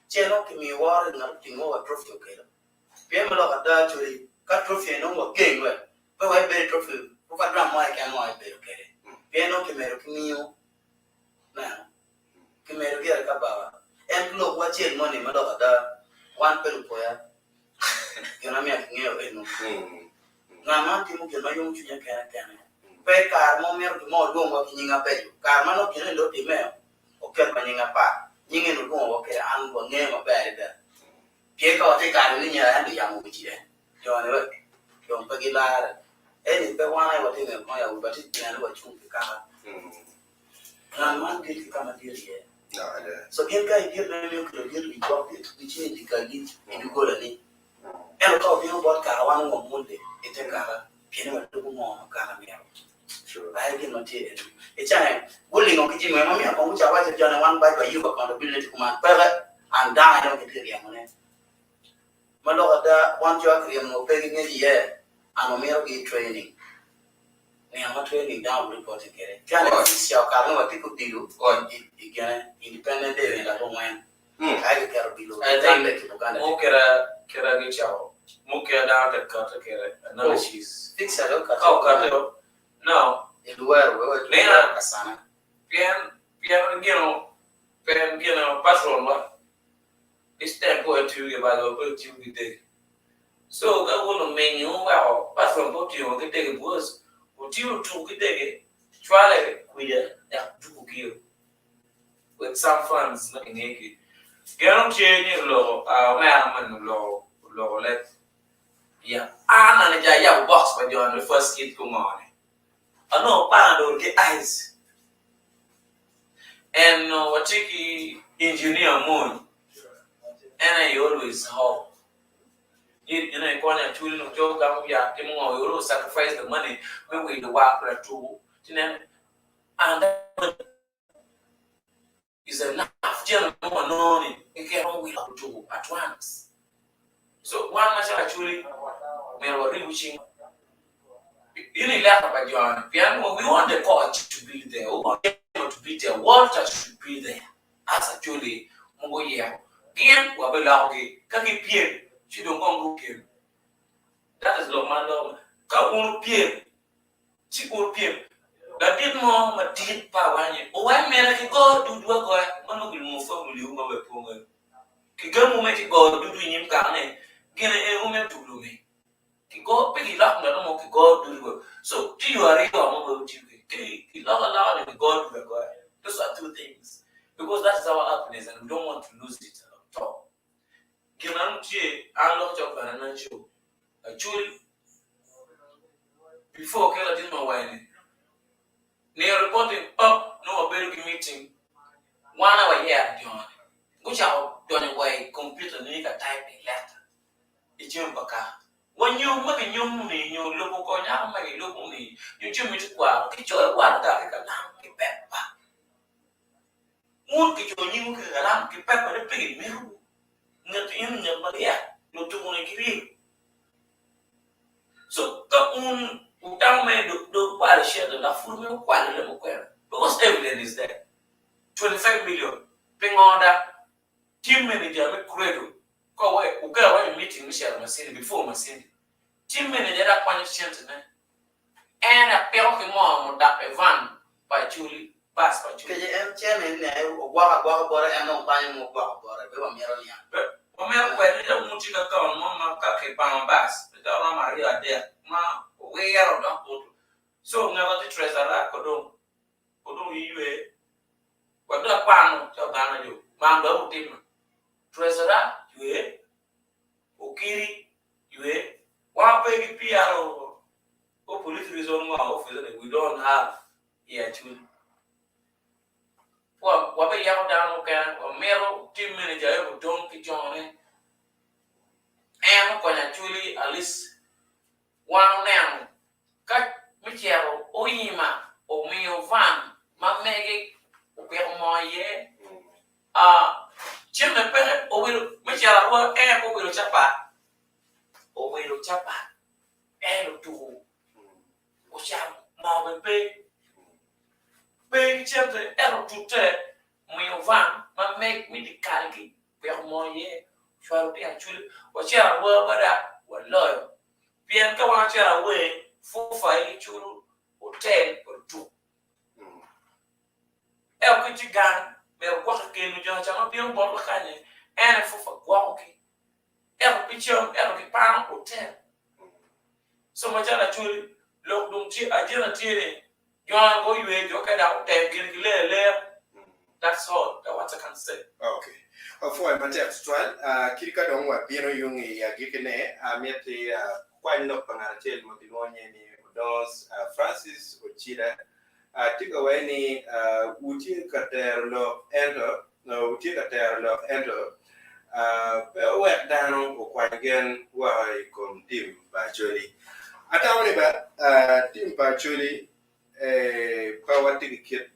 Ce nongo kimiyo woro i ngat otingo wa trophy okelo. Pien me lok ada codi, ka trophy eni nongo wageng wek pe wa ibedo i trophy pud pa drum mo keken ma wa ibedo kwede. Pien nongo kimedo ki miyo meno. Kimedo gire ka baba. En ki lokwu acel moni ma lok ada, wan pe lupoya. Gin ma myero kingeyo eno. Ngat man timo gin ma yomo cwinye kene kene. Pe kare mo mito gin mo olwongwa ki nying abeco. Kare ma nongo gin eni dong otimme, oket wa nying apar. Nying eni olwongowa kwede an wangeyo maber adada. Pien ka watye i kare ni nyera en biyamo wic iye. Jo-ni wek dong pe gilarre. Eni pe wan aye watye ngeyo kong ya wi watye neno ni wacung pi kaka. Ngat man dit ki ka ma dit iye. So gin ka idit me miyo kelo dit wi gwok dit wi ci i kalli i doggola ni. Ento ka obino bot kaka wan wamwolle i te kaka pien ni walubo ngo ma kaka mito. Aye gin ma tye eni. I cange gulingo ki jami ma miyo kong gucako waco jone wan bac wayubo accountability kuman peke and dano aye dong gitye ryemo ne. Ma lok ada wan jo a kiryemo nongo pe gi ngec iye and wamito gi training. Nino ma training dano reporting kwede. Calo i ca okato ni watye ki odilo i gine Independence Day nino abongwen. Aye kiketo odilo I Uganda think ki Buganda. mo kera kera gicako mukene dano te kate kede analysis. Fixer dong Ka okate o now I Luwero we wa Nina. Luwero Kasana. pien pien gino pien gino patron wa this time pe watiyo ki bal wa pe watiyo ki dege. So ka wun ominyo weko patron pe otingo ki dege because otingo otuko ki dege cwale kwija dok dugo gio with some funds ma kinge ki. Geno tye ni oloko omera moni oloko oloko leb ya an ane ja ayabo box pa jo ni first kid ki ongo ni anongo panadol ki ice and watye ki engineer mony en aye always home in aye konyo acholi nongo jo gamo yat timo ngo you always sacrifice the money me wilo war pa latuku ci nen and that money is enough cente mo wanongo ni keken romo wilo lutuku at once. So wan macalo Acholi myero waribu cing in i leka pa jo-ni pien we want the coach to be there, we want Jemo to be there, Walter should be there as Acholi ma guyeko gin wabilokogi ka gipyem ci dong kong gupyem. That is lok ma aloko ka wun wupyem ci wun wupyem ladit mo madit pa awanye owek mine ki go dudu agoya ma nongo kilwongo family wu ma bene pe wungeyo. Kigamo me kigoyo dudu i nyim kaka ni gin ene wumito tugo lumi. Kigo pe kiloko ngat mo kigoyo dudu wa. So tye yo aryo ma bene wutiyo kwede. Ki kiloko aloka nyo kigoyo dudu agoya. Those are two things because that is our happiness and we don't want to lose it at all. Gin ma dong tye an lok cok bene naco Acholi before ki latin ma waye ni Nino reporting pap nongo wabedo ki meeting wan aye wayero joni gucako donyo wa i computer ni ka typing letter i jami pa kaka wa nyom ma kinyomo ni nyo lubo kor nyako ma kilubo ni nyo jami me tekwaro kicoyo waraga ki kalam ki pepa wun kicoyo nyingwu ki kalam ki pepa ni pe kimitowu ngat in ngat maryek lutuku ni giryek So ka un wutamo mere dong kwalo cente dok pud wumito kwalo lemo kwena because evidence is there 25 million pingo dok team manager me credo ka wuketo wa i meeting me cito Masindi before Masindi team manager dok kwanyo centene en dok piko ki moo mudok i van pa Acholi bus pa Acholi. Kece en cene ni aye ogwoko agwoka bote en dong kwanyo mo ogwoko bote pe wamito niang. Pe wamito kwede ni dong tye ki akaunt mo ma ka kipango bus pe dok romo aryo adek ma owiro dok buto so ngat ma tye treasurer ko dong ko dong iywe wek dong akwano ci ogana jo man bene wutima treasurer ywe okiri ywe wan pe ki PRO o police reason ngo office ni we don't have i Acholi. Wabiyeko dano mukene, wamito team manager aye odong ki jone. En okonyo Acholi at least wan oneno ka me cito oyima omiyo van ma mege opiko moo iye cente peke owilo me cito arwa en owilo capat owilo capat en otuko Ocamo moo bene pe, pe ki cente ento otute omiyo van ma meg me dye-kalgi opiko moo iye ocwalo tyen acwali wacito awer mada waloyo pien ka wan wacito awer fufa aye giculo otel pa lutuk ento ka itye gang myero ogwokke keni jo ca ma bino botwa kany-nyi en aye fufa gwokogi ento pe cam ento gipano otel. So macalo Acholi, lok dong tye, agenda tye ni jo guywe jo okene dok otem gin ki leyo aleya. That's all that what I can say. Ok. Apwoyo matek tutwal. Ah, kit ka dong wabino yung i agikkine, amiti akwany lok pa ngat acel ma kilwongo nyinge ni Odongo Francis Ocida. Atye ka waci ni wutye ka tero lok ento Wutye ka tero lok, ento pe wuwek dano okwany gen woko i kom tim pa Acholi. Atamo ni ba tim pa Acholi pe watye ki kit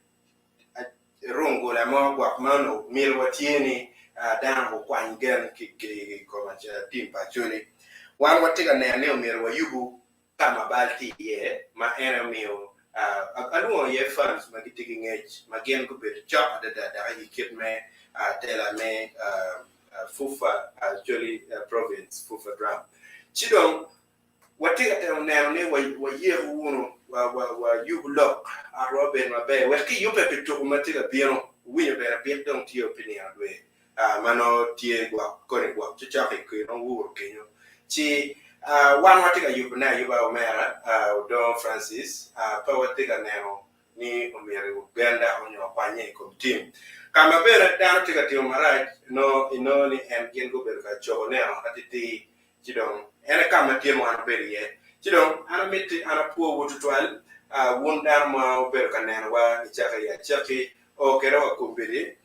rungula mo gwok ma onongo myero watye ni dano gukwany gen ki i kom tim pa Acholi. Wan watye ka neno ni omyero wayubu ka ma bal tye iye ma en aye omiyo alwongo iye fans ma gitye ki ngec ma gin gubedo cok adada dok i kit me tela me FUFA Acholi Province FUFA Drum ci dong watye ka temo neno ni wayeko wunu wayubo lok otwa obed maber wek kiyubbe pi tuko ma tye ka bino wuwinyo bene pik dong tye pi nino dwe ma nongo tye gwok koni gwok cocok i kin owuro kenyo ci wan watye ka yubone ayuba omera Odongo Francis pe watye ka neno ni omyero ogen dako nyo okwanye i kom tim ka ma bene dano tye ka timo marac nongo inongo ni en gin gubedo ka coko neno atitir ci dong en aye ka ma tyen wan obedo iye ci dong an amiti an apwowu tutwal wun dano ma wubedo ka nenowa nicake i acakki O kede wa kombeddi,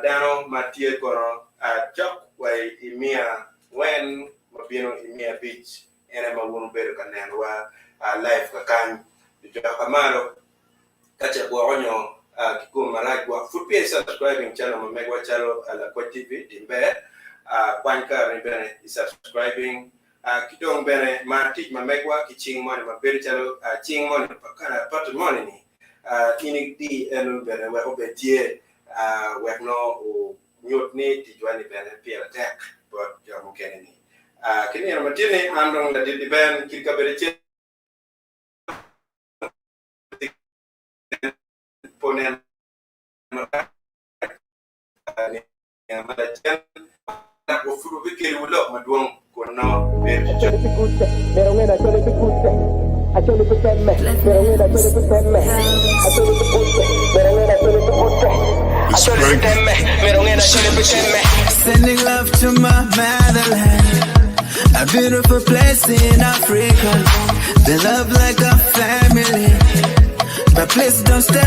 dano ma tye kono cok wa i miya angwen ma bino i miya abic en aye ma wun wubedo ka nenowa live kakany. Jojok amalo ka ce gwoko nyo kikomi marac gwok pud peya i subscribing channel ma megwa calo Lakwac TV tim ber. Kwany kareni bene i subscribing ki dong bene mar tic ma megwa ki cing moni ma bedo calo cing moni pa button moni ni in idi eno bene wek obed tye wek nongo onyut ni ticwa ni bene pire tek bot jo mukene ni. Ki nino ma tye ni an dong ladit di Ben kit kabedo acel po neno marac ma lacen dok wapud wabikeliwu lok madwong kun nongo bedo Acholi pi kutte, myero wunge ni Acholi pi kutte. Acholi pi temme, myero wunge ni Acholi pi temme. Acholi pi kutte, myero wunge ni Acholi pi kutte. Acholi pi temme, myero wunge ni Acholi pi temme. Sending love to my motherland, a beautiful place in Africa. They love like a family, but please don't stay.